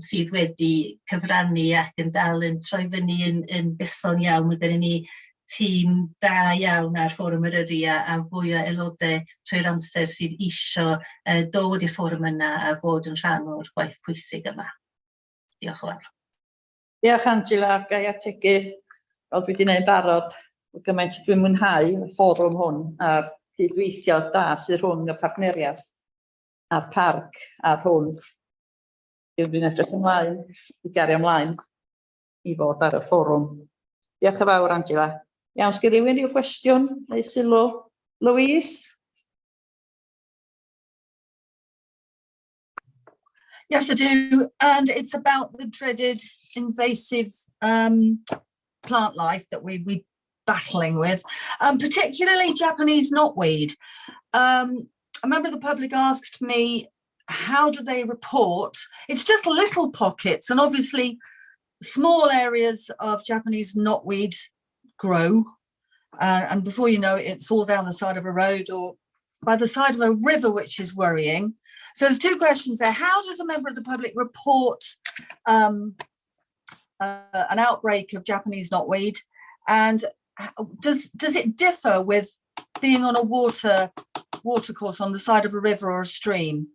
sydd wedi cyfrannu ac yn dal yn troi fyny yn gyson iawn. Mae gennym ni tîm da iawn ar Fforwm Eryri a fwy o aelodau trwy'r amser sydd isio dod i'r fforwm yna a fod yn rhan o'r gwaith pwysig yma. Diolch yn fawr. Diolch Angela, ga i ategu, fel dwi wedi gwneud barod, gymaint dwi'n mwynhau y fforwm hwn a'r cydweithio da sydd rhwng y partneriaid a'r parc a'r hwn. Dwi'n edrych ymlaen i gario ymlaen i fod ar y fforwm. Diolch yn fawr, Angela. Iawn, sgyn rhywun rhyw gwestiwn neu sylw? Louise? Yes, I do. And it's about the dreaded invasive plant life that we battling with, particularly Japanese knotweed. A member of the public asked me, how do they report? It's just little pockets, and obviously small areas of Japanese knotweed grow. And before you know it, it's all down the side of a road or by the side of a river, which is worrying. So there's two questions there. How does a member of the public report an outbreak of Japanese knotweed? And does it differ with being on a watercourse on the side of a river or a stream?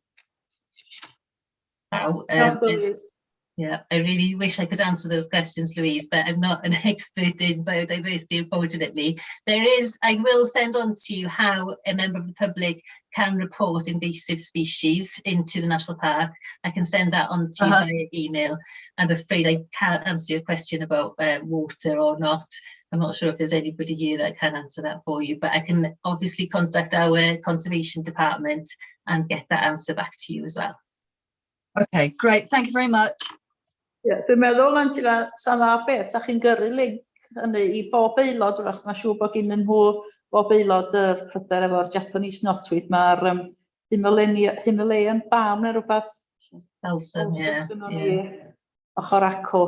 Wow, yeah, I really wish I could answer those questions, Louise, but I'm not an expert in biodiversity, unfortunately. I will send on to you how a member of the public can report invasive species into the National Park. I can send that on to you via email. I'm afraid I can't answer your question about water or not. I'm not sure if there's anybody here that can answer that for you, but I can obviously contact our conservation department and get that answer back to you as well. Okay, great. Thank you very much. Yeah, dwi'n meddwl, Angela, sa'n dda beth, sa chi'n gyrru link hynny i bob aelod, wrach, mae'n siŵr bod gen nhw bob aelod y pryder efo'r Japanese knotweed, mae'r Himalayan balm neu rhywbeth. Balsam, ie. Ochr acw.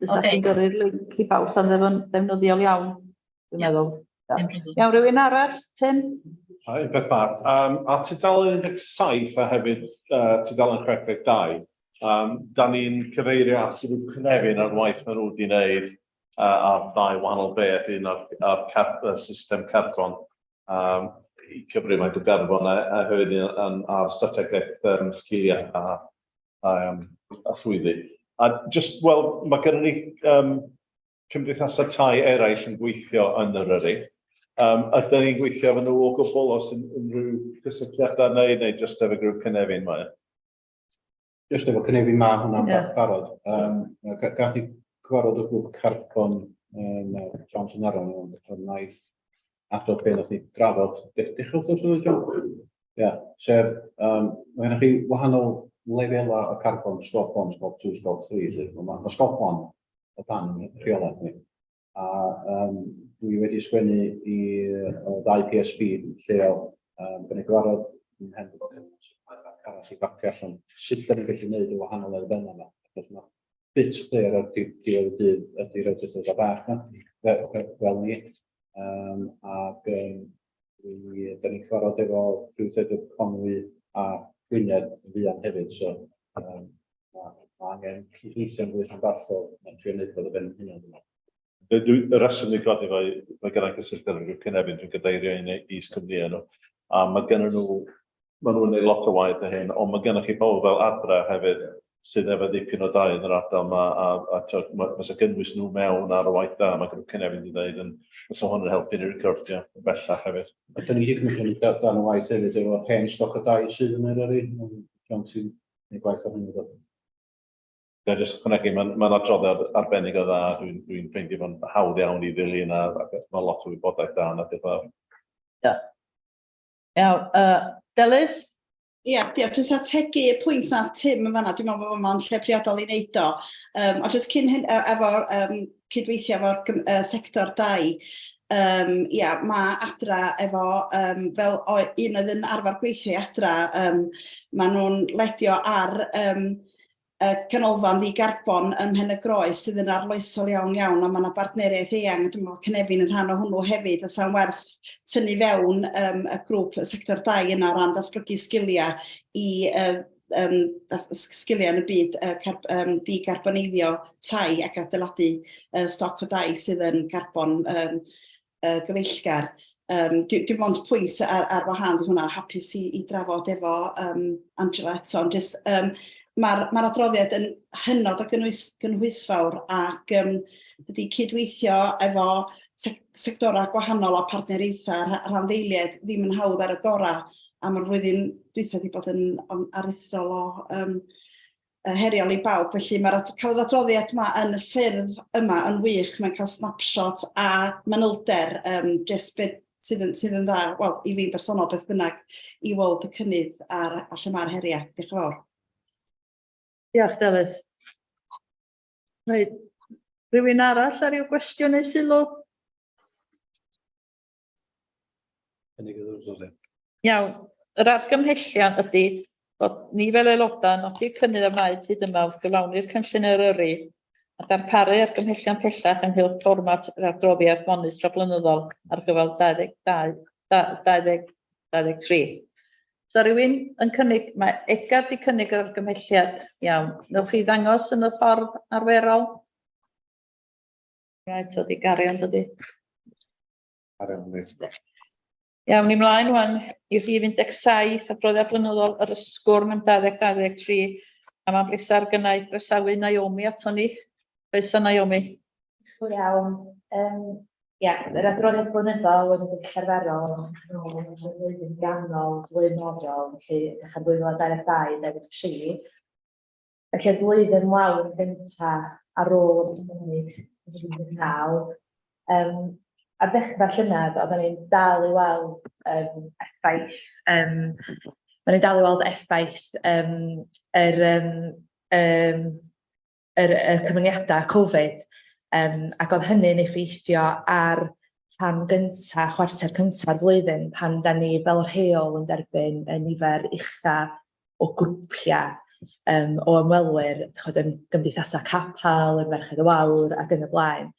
Sa chi'n gyrru'r link i bawb, sa'n ddefnyddiol iawn, dwi'n meddwl. Iawn, rhywun arall, Tim? Un peth bach. Ar tudalen 17 a hefyd tudalen 62, da ni'n cyfeirio at grŵp Cynefin ar waith maen nhw wedi wneud ar ddau wahanol beth, un ar system carbon, i cyfri faint o garbon, a hefyd un ar strategaeth sgiliau a swyddi. A just, wel, mae gennym ni cymdeithasau tai eraill yn gweithio yn Eryri. Ydyn ni'n gweithio efo nhw o gwbl os unrhyw cysylltiadau neu jyst efo grŵp Cynefin mae? Jyst efo Cynefin ma hwnna'n barod. Gath i cyfarfod o grŵp carbon Johnson Aron, ond naeth adrodd be nath ni drafod. Dechrau wrth gwrs, John? Ie, sef, mae gennych chi wahanol lefelau o carbon, scope 1, scope 2, scope 3. Mae scope 1 o dan rheolaeth ni. A dwi wedi sgwennu i ddau PSB lleol, gan ei gyfarfod yn mhen arall i fapio allan sut da ni'n gallu gwneud y wahanol elfennau yma. Achos mae bit clear ar diwedd y dydd ydy'r awdurdodau bach yma, fel ni. Ac da ni'n cyfarfod efo Rhyw Conwy a Gwynedd yn fuan hefyd, so mae angen cydweithio'n fwy rhanbarthol na trio wneud fod y ben hynny. Y reswm ni'n godi mae gennau cysylltiad efo grŵp Cynefin, dwi'n gadeirio un is-cwmnïau nhw, a mae gennyn nhw, maen nhw'n gwneud lot o waith o hyn, ond mae gennych chi bobl fel Adra hefyd sydd efo dipyn o dai yn yr ardal yma, a fysa gynnwys nhw mewn ar y waith da, mae grŵp Cynefin wedi dweud, yn fysa hwn yn helpu ni recordio yn bellach hefyd. A dyn ni wedi comisiynu darn o waith hefyd efo'r hen stoc o dai sydd yn Eryri, John, ti'n gwneud gwaith ar hynny? Ga i jyst ychwanegu, mae'n adroddiad arbennig o dda, dwi'n dwi ffeindio fo'n hawdd iawn i ddilyn a mae lot o wybodaeth da yna, diolch yn fawr. Ia. Iawn, Delyth? Ia, diolch. Jyst ategu y pwynt nath Tim yn fanna, dwi'n meddwl bod fo'n lle priodol i wneud o. Ond jyst cyn hyn, efo'r cydweithio efo'r sector dai, ia, mae Adra efo, fel un oedd yn arfer gweithio i Adra, maen nhw'n ledio ar y canolfan ddi-garbon ym Mhen-y-groes sydd yn arloesol iawn iawn, a mae yna bartneriaeth eang, dwi'n meddwl Cynefin yn rhan o hwnnw hefyd, a sa'n werth tynnu fewn y grŵp y sector dai yna o ran datblygu sgiliau i sgiliau yn y byd di-garboneiddio tai ac adeiladu stoc o dai sydd yn garbon gyfeillgar. Dim ond pwynt ar wahân di hwnna, hapus i drafod efo Angela eto, ond jyst mae'r adroddiad yn hynod o gynhwysfawr ac dydy cydweithio efo sectorau gwahanol a partneriaethau rhanddeiliaid ddim yn hawdd ar y gorau, a mae'r flwyddyn dwytha wedi bod yn aruthrol o heriol i bawb. Felly mae'r cael yr adroddiad yma yn y ffurf yma yn wych. Mae'n cael snapshot a manylder, jyst beth sydd yn dda, wel, i fi'n bersonol beth bynnag, i weld y cynnydd a lle mae'r heriau. Diolch yn fawr. Diolch, Delyth. Reit, rhywun arall ar ryw gwestiwn neu sylw? Iawn, yr argymhelliad ydy bod ni fel aelodau yn nodi'r cynnydd a wnaed hyd yma wrth gyflawni'r cynllun Eryri a darparu argymhellion pellach ynghylch fformat yr adroddiad monitro blynyddol ar gyfer 22, 2023. So rhywun yn cynnig, mae Edgar di cynnig yr argymhelliad, iawn. Newch chi ddangos yn y ffordd arferol? Reit, o di gario yn dydi? Iawn, ni mlaen wan i rhif 17, adroddiad blynyddol yr Ysgwrn am 2023, a mae'n bleser gynna i groesawu Naomi ato ni. Croeso Naomi. Diolch iawn. Ia, yr adroddiad blynyddol yn y dull arferol yn ôl yn y flwyddyn ganol flaenorol, felly dechrau 2022, 23. Felly y flwyddyn lawn gynta ar ôl y pandemig 2019, ar ddechrau'r llynedd, oedden ni'n dal i weld effaith, oedden ni'n dal i weld effaith yr, um, um, yr, y cyfyngiadau Covid, ac oedd hynny'n effeithio ar rhan gynta, chwarter cynta'r flwyddyn, pan da ni fel rheol yn derbyn y nifer ucha o grwpiau o ymwelwyr, ch'od, yn gymdeithasau capel, yn Merched y Wawr ac yn y blaen.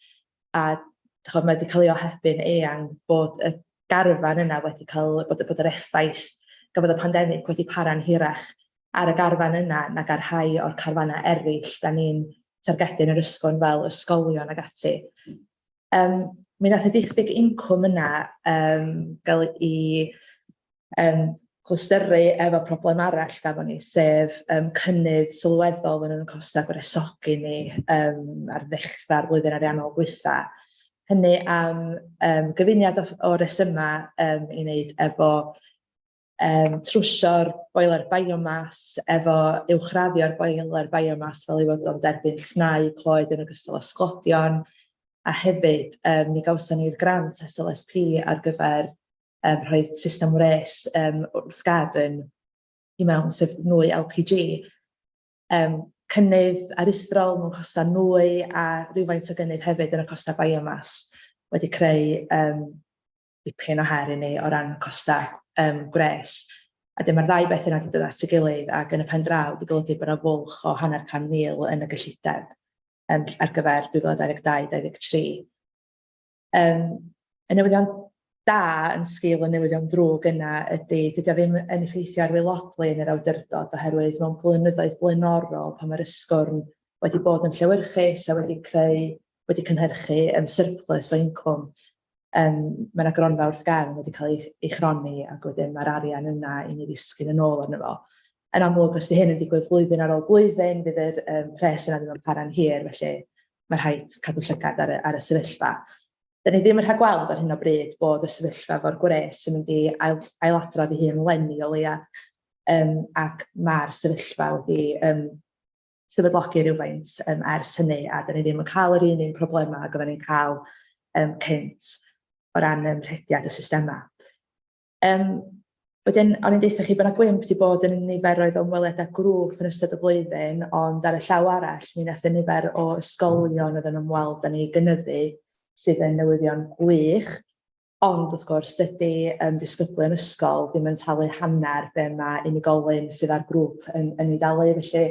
A ch'od, mae wedi cael ei ohebu'n eang bod y garfan yna wedi cael, bod yr effaith gafodd y pandemig wedi para'n hirach ar y garfan yna nag ar rhai o'r carfanau eraill da ni'n targedu yn yr ysgol fel ysgolion ac ati. Mi nath y diffyg incwm yna gael ei clystyru efo problem arall gafon ni, sef cynnydd sylweddol yn ein costau gwresogi ni ar ddechrau'r flwyddyn ariannol dwytha. Hynny am gyfuniad o resymau i wneud efo trwsio'r boiler biomass, efo uwchraddio'r boiler biomass fel ei fod o'n derbyn cnau coed yn ogystal â sglodion, a hefyd mi gawson ni'r grant SLSP ar gyfer rhoi system wres wrth gefn i mewn, sef nwy LPG. Cynnydd aruthrol mewn costau nwy a rhywfaint o gynnydd hefyd yn y costau biomass wedi creu dipyn o her i ni o ran costau gwres. A dim mae'r ddau beth yna wedi dod at ei gilydd ac yn y pen draw wedi golygu bod yna fwlch o 500,000 yn y gyllideb ar gyfer 2022-2023. Y newyddion da yn sgil y newyddion drwg yna ydy, dydy o ddim yn effeithio ar waelodlu yn yr awdurdod, oherwydd mewn blynyddoedd blaenorol pan mae'r Ysgwrn wedi bod yn llewyrchus a wedi creu, wedi cynhyrchu surplus o incwm, mae yna gronfa wrth gefn wedi cael ei chronni ac wedyn mae'r arian yna i ni ddisgyn yn ôl arno fo. Yn amlwg, os 'di hyn yn digwydd flwyddyn ar ôl blwyddyn, fydd yr pres yna ddim yn para'n hir, felly mae rhaid cadw llygad ar y sefyllfa. Da ni ddim yn rhagweld ar hyn o bryd bod y sefyllfa efo'r gwres yn mynd i ailadrodd ei hun leni o leia, ac mae'r sefyllfa wedi sefydlogi rhywfaint ers hynny, a da ni ddim yn cael yr un problemau ag oedden ni'n cael cynt o ran rhediad y systemau. Wedyn, o'n i'n deutha chi bod 'na gwymp 'di bod yn y niferoedd o ymweliadau grŵp yn ystod y flwyddyn, ond ar y llaw arall, mi wnaeth y nifer o ysgolion oedd yn ymweld â ni gynyddu, sydd yn newyddion gwych. Ond wrth gwrs, dydy disgyblion ysgol ddim yn talu hanner be mae unigolyn sydd ar grŵp yn, yn ei dalu. Felly,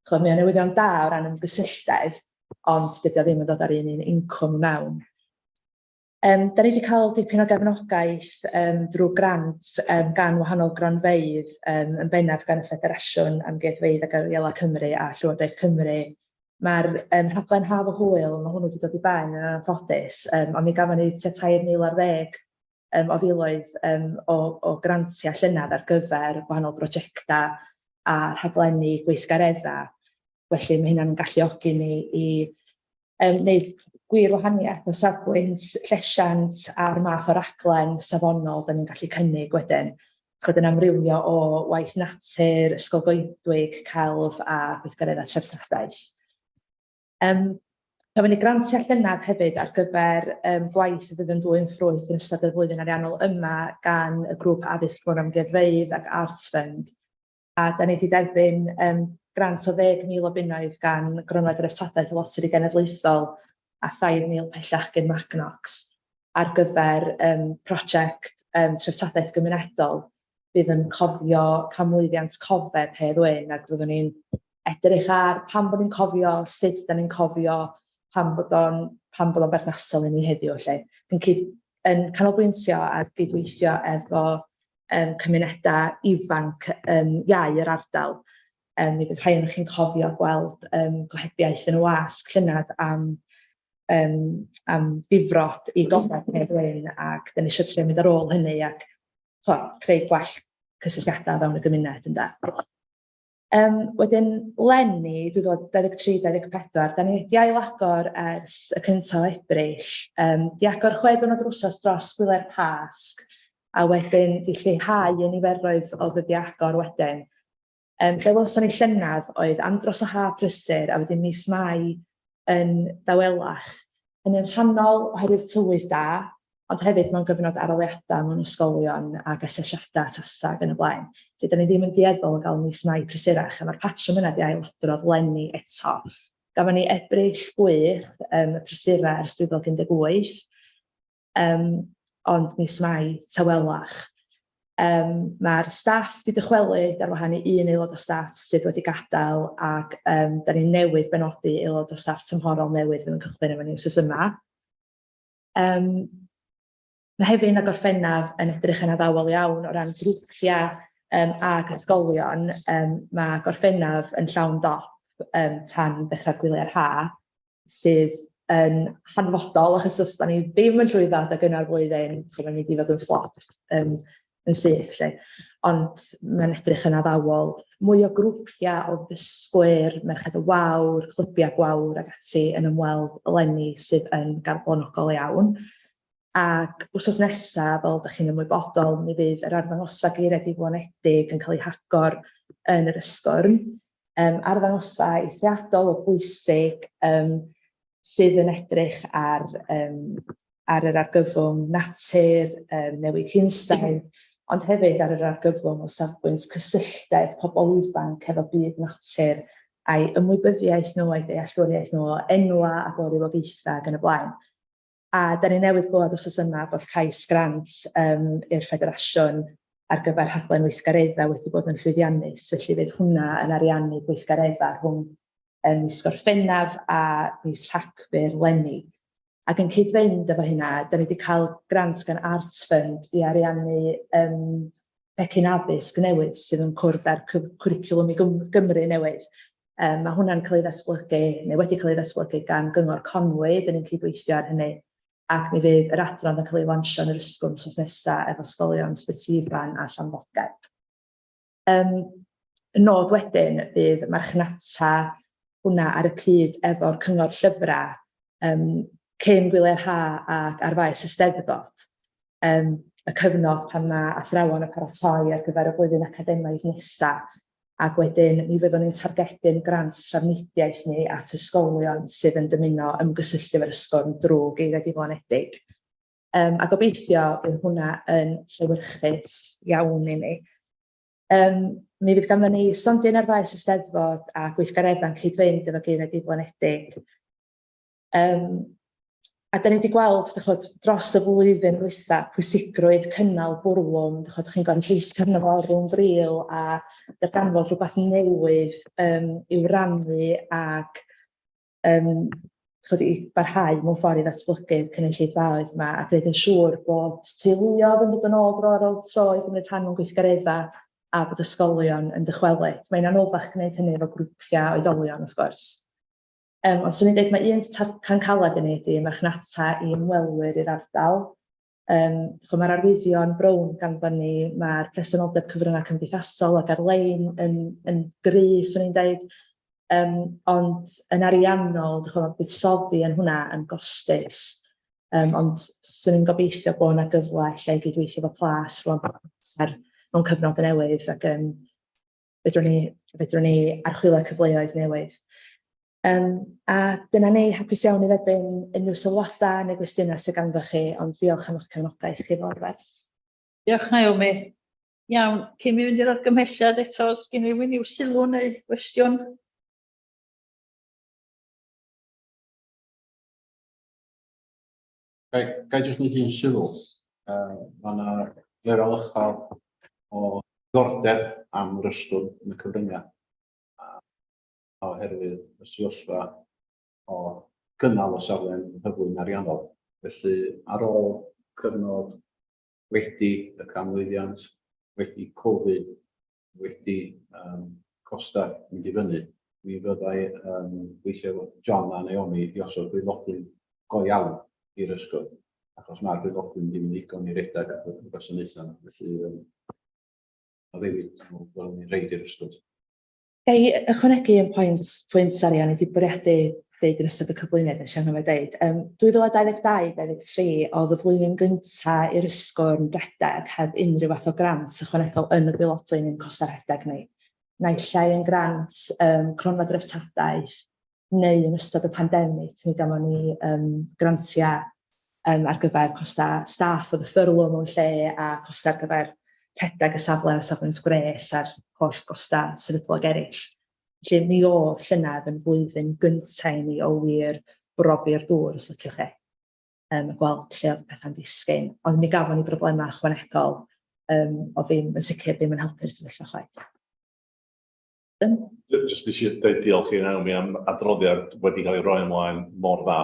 ch'mod, mae o'n newyddion da o ran ymgysylltedd, ond dydy o ddim yn dod â'r un un incwm mewn. Da ni wedi cael dipyn o gefnogaeth drwy grant gan wahanol gronfeydd, yn bennaf gan y Ffederasiwn Amgueddfeydd ac Orielau Cymru a Llywodraeth Cymru. Mae'r rhaglen Haf o Hwyl, mae hwnnw wedi dod i ben yn anffodus, ond mi gafon ni tua 3,000 ar ddeg o filoedd o grantiau llynedd ar gyfer gwahanol brosiectau a rhaglenni gweithgareddau. Felly mae hynna'n galluogi ni i wneud gwir wahaniaeth o safbwynt llesiant a'r math o raglen safonol da ni'n gallu cynnig wedyn. Chod yn amrywio o waith natur, ysgol goedwig, celf a gweithgareddau treftadaeth. Gafon ni grantiau llynedd hefyd ar gyfer gwaith fydd yn dwyn ffrwyth yn ystod y flwyddyn ariannol yma gan y grŵp addysg mewn amgueddfeydd ac Arts Fund. A da ni wedi derbyn grant o 10,000 o bunnoedd gan Gronfa Dreftadaeth y Loteri Genedlaethol a 3,000 pellach gan Magnox ar gyfer prosiect treftadaeth gymunedol fydd yn cofio canmlwyddiant cofeb Hedd Wyn, ac fyddwn ni'n edrych ar pam bod ni'n cofio, sut da ni'n cofio, pam bod o'n, pam bod o'n berthnasol i ni heddiw. Felly. Yn, cyd, yn canolbwyntio ar gydweithio efo cymunedau ifanc iau yr ardal. Mi fydd rhai ohonoch chi'n cofio gweld gohebiaeth yn y wasg llynedd am ddifrod i gofeb Hedd Wyn, ac da ni eisiau trio mynd ar ôl hynny ac creu gwell cysylltiadau fewn y gymuned, ynde. Wedyn, leni, 2023-2024, da ni wedi ailagor ers y 1 o Ebrill. Di agor 6 diwrnod yr wsos dros gwyliau'r Pasg, a wedyn di lleihau y niferoedd o ddyddiau agor wedyn. Be welson ni llynedd oedd andros o haf prysur, a wedyn mis Mai yn dawelach. Hynny'n rhannol oherwydd tywydd da, ond hefyd mewn gyfnod arholiadau mewn ysgolion ac asesiadau TASA ac yn y blaen. Felly, da ni ddim yn dueddol o gael mis Mai prysurach, a mae'r patrwm yna 'di ailadrodd leni eto. Gafon ni Ebrill gwych, y prysura ers 2018, ond mis Mai tawelach. Mae'r staff 'di dychwelyd ar wahân i un aelod o staff sydd wedi gadael, ac da ni newydd benodi aelod o staff tymhorol newydd fydd yn cychwyn efo ni wythnos yma. Mehefin a Gorffennaf yn edrych yn addawol iawn o ran grwpiau ac ysgolion. Mae Gorffennaf yn llawn dop tan ddechrau'r gwyliau'r ha, sydd yn hanfodol, achos os da ni ddim yn llwyddo adeg yna'r flwyddyn, mae'n mynd i fod yn flop yn syth, 'lly. Ond mae'n edrych yn addawol. Mwy o grwpiau o ddysgwyr, Merched y Wawr, clybiau gwawr ac ati yn ymweld eleni sydd yn galonogol iawn. Ac wythnos nesaf, fel ydych chi'n ymwybodol, mi fydd yr arddangosfa geiriau diflanedig yn cael ei hagor yn yr Ysgwrn. Arddangosfa eithriadol o bwysig sydd yn edrych ar yr argyfwng natur, newid hinsawdd, ond hefyd ar yr argyfwng o safbwynt cysylltedd pobl ifanc efo byd natur a'i ymwybyddiaeth nhw a'i dealltwriaeth nhw o enwa ac o rywogaethau ac yn y blaen. A da ni newydd glywed wythnos yma bod cais grant i'r Ffederasiwn ar gyfer rhaglen weithgareddau wedi bod yn llwyddiannus, felly fydd hwnna yn ariannu gweithgareddau rhwng mis Gorffennaf a mis Rhagfyr leni. Ac yn cyd-fynd efo hynna, da ni wedi cael grant gan Arts Fund i ariannu pecyn addysg newydd sydd yn cwrdd â'r cwricwlwm i Gymru newydd. Mae hwnna'n cael ei ddatblygu, neu wedi cael ei ddatblygu gan Gyngor Conwy, dyn ni'n cydweithio ar hynny, ac mi fydd yr adran yn cael ei lansio yn yr Ysgwrn wsos nesaf efo ysgolion Sbyty Ifan a Llanddoged. Y nod wedyn fydd marchnata hwnna ar y cyd efo'r Cyngor Llyfrau cyn gwyliau'r ha ac ar faes y Steddfod, y cyfnod pan mae athrawon yn paratoi ar gyfer y flwyddyn academaidd nesaf, ac wedyn mi fyddwn ni'n targedu'n grant trafnidiaeth ni at ysgolion sydd yn dymuno ymgysylltu efo'r Ysgwrn drwy geiriau diflanedig. A gobeithio bydd hwnna yn llewyrchus iawn i ni. Mi fydd ganddo ni stondin ar faes y Steddfod a gweithgareddau'n cyd-fynd efo Geiriau Diflanedig. A da ni wedi gweld, dych chod, dros y flwyddyn ddwytha, pwysigrwydd cynnal bwrlwm, dych chod, chi'n gorfod rheithio arno fo rhwng dril a darganfod rhywbeth newydd i'w rannu ac chod, i barhau mewn ffordd i ddatblygu'r cynulleidfaoedd yma a gwneud yn siŵr bod teuluoedd yn dod yn ôl dro ar ôl tro i gymryd rhan mewn gweithgareddau a bod ysgolion yn dychwelyd. Mae'n anoddach gwneud hynny efo grwpiau oedolion, wrth gwrs. Ond 'swn i'n deud mae un can caled i ni ydy marchnata i ymwelwyr i'r ardal. Ch'mo' ma'r arwyddion brown ganddon ni, ma'r presenoldeb cyfryngau cymdeithasol ac ar-lein yn yn gry, 'swn i'n deud. Ond yn ariannol, dych ch'mo', buddsoddi yn hwnna yn gostus. Ond 'swn i'n gobeithio bod 'na gyfle ella i gydweithio efo Plas rŵan ar mewn cyfnod newydd ac fedrwn ni, fedrwn ni archwilio cyfleoedd newydd. A dyna ni, hapus iawn i dderbyn unrhyw sylwadau neu gwestiynau sydd ganddo chi, ond diolch am eich cefnogaeth chi fel arfer. Diolch Naomi. Iawn, cyn mi fynd i'r argymhelliad eto, os gen rhywun i'w sylw neu gwestiwn? Ga i jyst wneud un sylw? Mae yna lefel uchel o ddiddordeb am yr Ysgwrn yn y cyfryngau, oherwydd y sefyllfa o gynnal y safle'n hyfwyn ariannol. Felly, ar ôl cyfnod wedi y canmlwyddiant, wedi Covid, wedi costau mynd i fyny, mi fyddai yn gweithio efo John a Naomi i osod gwaelodlin go iawn i'r ysgol, achos mae'r gwaelodlin ddim yn ddigon i redeg y gwasanaethau yma. Felly, addewid byddwn ni'n rhaid i'r ysgol. Ga i ychwanegu un pwynt, pwynt sori, o'n i wedi bwriadu deud yn ystod y cyflwyniad, nes i anghofio deud. 2022-23 oedd y flwyddyn gynta i'r Ysgwrn redeg heb unrhyw fath o grant ychwanegol yn y gwaelodlin yn costau rhedeg ni. Naill ai yn grant cronfa dreftadaeth neu yn ystod y pandemig, mi gafon ni grantiau ar gyfer costau staff oedd y ffyrlo mewn lle a costau ar gyfer rhedeg y safle o safbwynt gwres a'r holl gostau sefydlog eraill. Felly mi oedd llynedd yn flwyddyn gyntaf i ni o wir brofi'r dŵr, os liciwch chi, a gweld lle oedd pethau'n disgyn. Ond mi gafon ni broblemau ychwanegol oedd ddim yn sicr ddim yn helpu'r sefyllfa chwaith. Jyst eisiau dweud diolch i Naomi am adroddiad wedi cael ei roi ymlaen mor dda.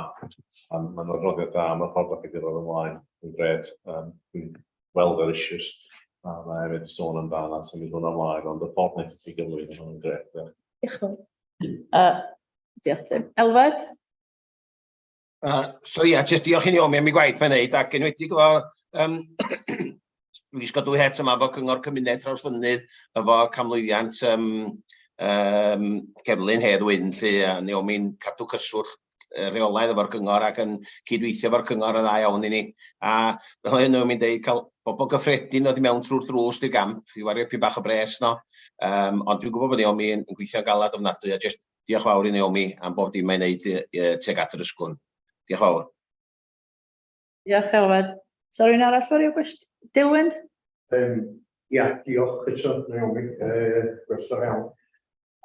Mae'n adroddiad da, mae'r ffordd da chi wedi rhoi ymlaen yn gret. Dwi'n gweld yr issues a mae hefyd wedi sôn amdano a symud hwnna ymlaen, ond y ffordd wnaethoch chi gyflwyno hwn yn gret. Diolch yn fawr. Diolch Tim. Elfed? So ia, jyst diolch i Naomi am ei gwaith mae'n neud, ac enwedig efo, dwi'n gwisgo dwy het yma efo Cyngor Cymuned Trawsfynydd, efo canmlwyddiant cerflun Hedd Wyn, 'lly, a Naomi'n cadw cyswllt rheolaidd efo'r cyngor ac yn cydweithio efo'r cyngor yn dda iawn i ni. A fel hyn Naomi'n deud, cael bobl gyffredin dod i mewn trwy'r drws di'r gamp i wario pyn bach o bres no. Ond dwi'n gwybod bod Naomi yn gweithio'n galad ofnadwy, a jyst diolch fawr i Naomi am bob dim mae'n neud tuag at yr Ysgwrn. Diolch fawr. Diolch Elfed. Sa rhywun arall efo ryw gwestiwn? Dilwyn? Ia, diolch eto Naomi, gwerthfawr iawn.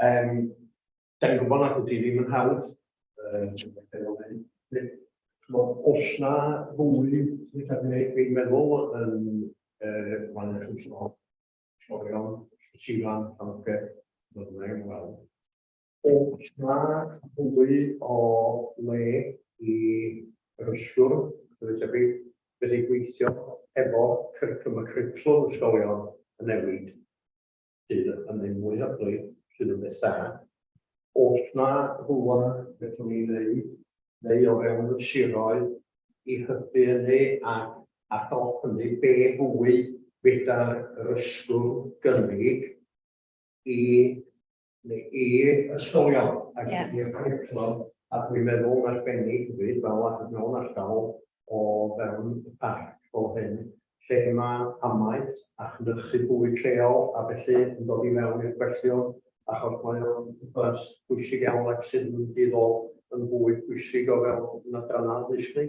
Da ni'n gwybod nad ydy ddim yn hawdd, os na fwy sy'n cael ei wneud, dwi'n meddwl yn uh, ysgolion, Sir Llanfair, byddai yn weld. Oes na fwy o le i yr ysgwrn, bydd tebyg, fedru gweithio efo cwricwlwm, y cwricwlwm ysgolion yn newid, sydd yn mynd mwy hyblyg, sydd yn beth da. Oes na rhywle fedrwn ni wneud, neu o fewn y siroedd, i hybu hynny ac ar dop hynny, be fwy fedar yr ysgwrn gynnig i i ysgolion ac yeah. i'r cwricwlwm, a dwi'n meddwl yn arbennig hefyd fel mewn ardal o fewn y parc fel hyn, lle mae amaeth a chynhyrchu bwyd lleol a felly yn dod i mewn i'r cwestiwn, achos mae o'n rhywbeth pwysig iawn ac sydd yn mynd i ddod yn fwy pwysig o fewn yn adrannau addysg ni.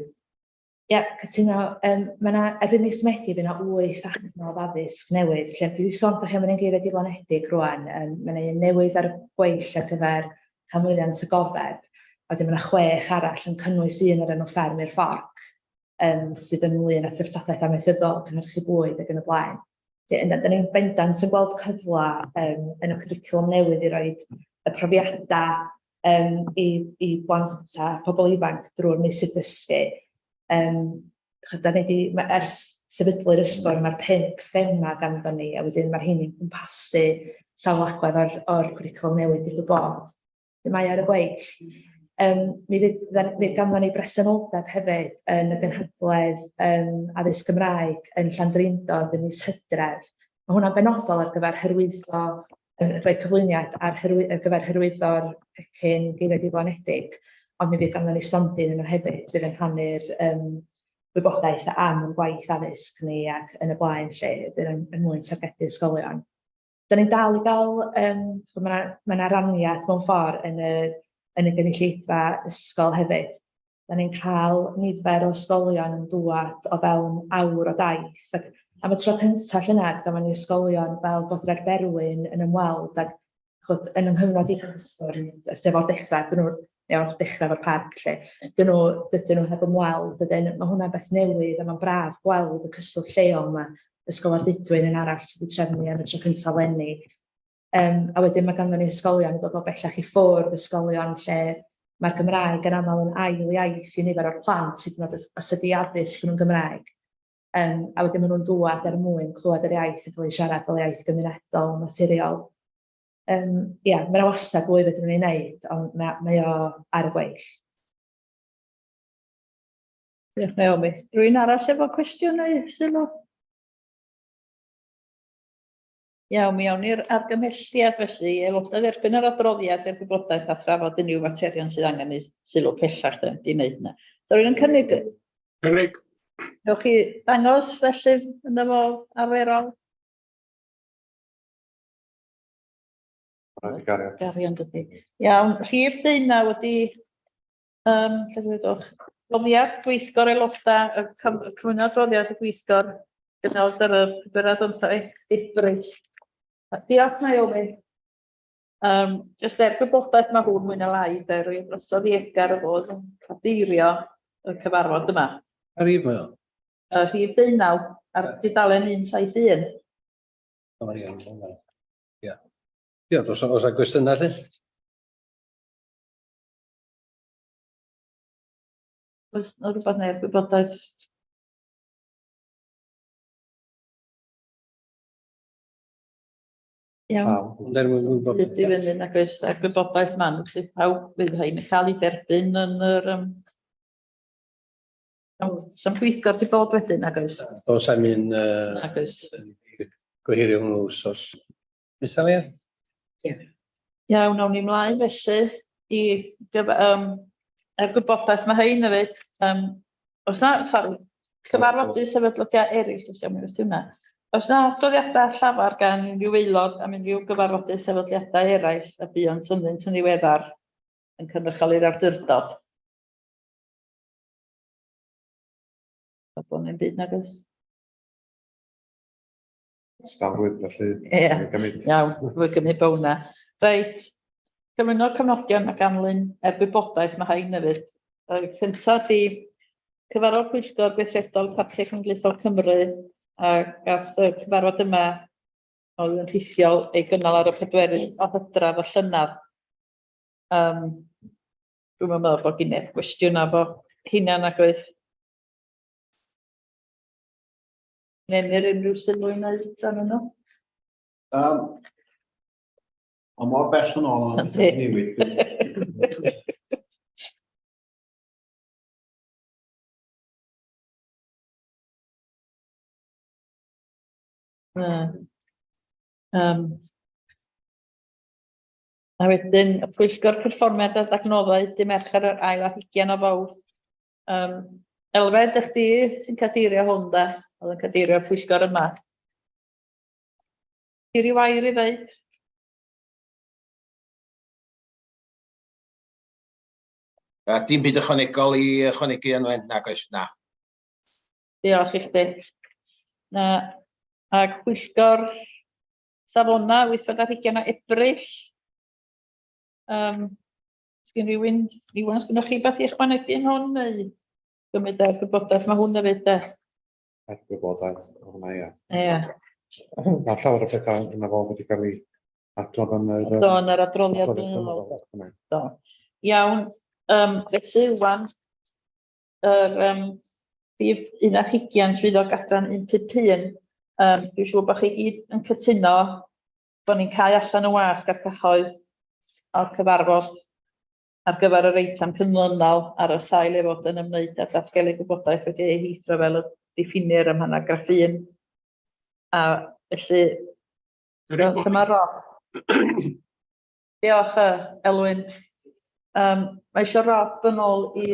Ie, cytuno. Mae yna, erbyn mis Medi, fydd yna 8 adnodd addysg newydd. Felly, dwi wedi sôn wrthych chi am yr un geiriau diflanedig rwan. Mae yna un newydd ar y gweill ar gyfer canmlwyddiant y gofeb. A wedyn mae yna 6 arall yn cynnwys un o'r enw Fferm i'r Fforc, sydd ynglyn â threftadaeth amaethyddol, cynhyrchu bwyd ac yn y blaen. Felly, yndan, da ni'n bendant yn gweld cyfle yn y cwricwlwm newydd i roid y profiadau i blant a pobl ifanc drwy'r meysydd dysgu. Da ni 'di, ers sefydlu'r ysgol, mae'r 5 thema ganddo ni, a wedyn mae'r rheini'n cwmpasu sawl agwedd o'r cwricwlwm newydd digwydd bod. Mae ar y gweill. Mi fydd ganddo ni bresenoldeb hefyd yn y gynhadledd addysg Gymraeg yn Llandrindod yn mis Hydref. Mae hwnna'n benodol ar gyfer hyrwyddo, rhoi cyflwyniad ar gyfer hyrwyddo'r pecyn geiriau diflanedig, ond mi fydd ganddo ni stondin yno hefyd fydd yn rhannu'r wybodaeth am ein gwaith addysg ni ac yn y blaen lle bydd yn mwyn targedu ysgolion. Da ni'n dal i gael, mae yna raniad mewn ffordd yn y gynulleidfa ysgol hefyd. Da ni'n cael nifer o ysgolion yn dŵad o fewn awr o daith. Ac am y tro cyntaf llynedd, gafon ni ysgolion fel Godre'r Berwyn yn ymweld ac ch'bod, yn yng nghyfnod i, sef o'r dechrau, dyn nhw, neu o'r dechrau o'r parc lle, dyn nhw, dydyn nhw heb ymweld, wedyn mae hwnna'n beth newydd a mae'n braf gweld y cyswllt lleol yma. Ysgol Ardudwyn yn arall sydd wedi trefnu am y tro cyntaf eleni. A wedyn mae ganddo ni ysgolion yn dod o bellach i ffwrdd, ysgolion lle mae'r Gymraeg yn aml yn ail iaith i nifer o'r plant, hyd yn oed os ydy addysg nhw'n Gymraeg. A wedyn maen nhw'n dŵad er mwyn clywed yr iaith yn cael ei siarad fel iaith gymunedol, naturiol. Ia, mae yna wastad fwy fedrwn ni wneud, ond mae o ar y gweill. Diolch Naomi. Rwy'n arall efo cwestiwn neu sylw? Iawn, mi awn ni'r argymhelliad felly i aelodau dderbyn yr adroddiad er gwybodaeth a thrafod unrhyw faterion sydd angen eu sylw pellach, da ni wedi gwneud hynna. So rwy'n yn cynnig... Cynnig. Newch chi ddangos felly yn y modd arferol? Gario. Gario yn dydi. Iawn, rhif 19 ydi, lle dwedwch, adroddiad gweithgor aelodau, y cyflwyno adroddiad y gweithgor gynnal ar y 24 Ebrill. Diolch Naomi. Jyst er gwybodaeth mae hwn mwy na lai, de, rwy'n drosodd i Edgar y fod yn cadeirio y cyfarfod yma. Ar rhif mae o? Y rhif 19 ar dudalen 171. O, iawn, iawn. Ia. Ia, os oes gwestiynau lle? Oes 'na rywbeth neu'r gwybodaeth? Iawn. Ond er mwyn gwybod. Byd i fyny nag oes, a'r gwybodaeth man, felly pawb fydd rhain yn cael ei derbyn yn yr... Sa'm pwyllgor di bod wedyn, nag oes? Oes am un... Nag oes. Gohirio hwnnw wsos. Nesa, Leah? Ie. Iawn, awn ni mlaen felly i er gwybodaeth mae hein hefyd. Oes na, sori, cyfarfodydd sefydliadau eraill, os iawn, mi wrth hwnna. Oes na adroddiadau llafar gan unrhyw aelod am unrhyw gyfarfodydd sefydliadau eraill a buont ynddynt yn ddiweddar yn cynrychioli'r awdurdod? O bod neu'n byd nag oes? Stafrwydd, felly. Ie, iawn, fwy gymryd bod hwnna. Reit, cyflwyno cofnodion ac amlyn er gwybodaeth mae rhain hefyd. Y cyntaf di cyfarfod pwyllgor gweithredol Parciau Cenedlaethol Cymru a gas y cyfarfod yma oedd yn rhithiol ei gynnal ar y 4 o Hydref y llynedd. Dwi'm yn meddwl bod gen i gwestiwn efo hynna nag oedd. Neu unrhyw sylw i wneud arnyn nhw? O mor bell yn ôl o'n newid. Na. A wedyn, y pwyllgor perfformiad a adnoddau dy Mercher yr ail ar hugain o Fawrth. Elfed, ych di sy'n cadeirio hwn de, oedd yn cadeirio'r pwyllgor yma. Ti ryw air i ddeud? Dim byd ychwanegol i ychwanegu Anwen, nag oes, na. Diolch i chdi. Na, ag pwyllgor Safona, 28 o Ebrill. Sgyn rhywun, Iwan, sgynnoch chi beth i ychwanegu yn hwn, neu gymryd ar gwybodaeth mae hwn hefyd, de? Er gwybodaeth, o hwnna, ia. Ie. Mae llawer o bethau yna fo wedi cael ei adrodd yn yr... Do, yn yr adroddiad blynyddol. Do. Iawn, felly, Iwan, yr rhif 21 swyddog adran 151, dwi'n siŵr bod chi gyd yn cytuno bod ni'n cau allan y wasg a'r cyhoedd o'r cyfarfod ar gyfer yr eitem canlynol ar y sail ei fod yn ymwneud â datgelu gwybodaeth wedi ei heithrio fel y diffinir ym mharagraff 1. A felly, lle mae Rob? Diolch, Elwyn. Mae eisiau Rob yn ôl i...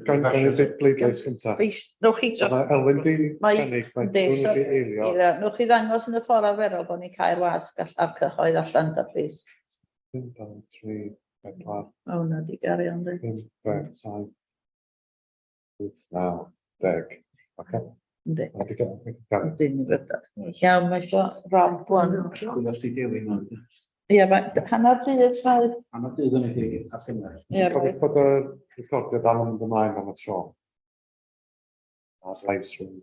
Gan i ddweud bleidlais gyntaf. Newch chi just... Mae Elwyn di cynnig, mae Dwyn wedi eilio. Newch chi ddangos yn y ffordd arferol bod ni'n cau'r wasg a'r cyhoedd allan, da, plis. 1, 2, 3, 4. O, hwnna di gario, yndi. 5, 6, 7, 8, 9, 10. Oce. Yndi. Mae 'di gario. Dim yn gyda. Iawn, mae eisiau Rob wan. Dwi'n os di Dewi nhw. Ie, mae hanner dydd, mae... Hanner dydd yn ei argymell. Ie, Cofiwch bod y recordiad dal yn mynd ymlaen am y tro. A'r live stream.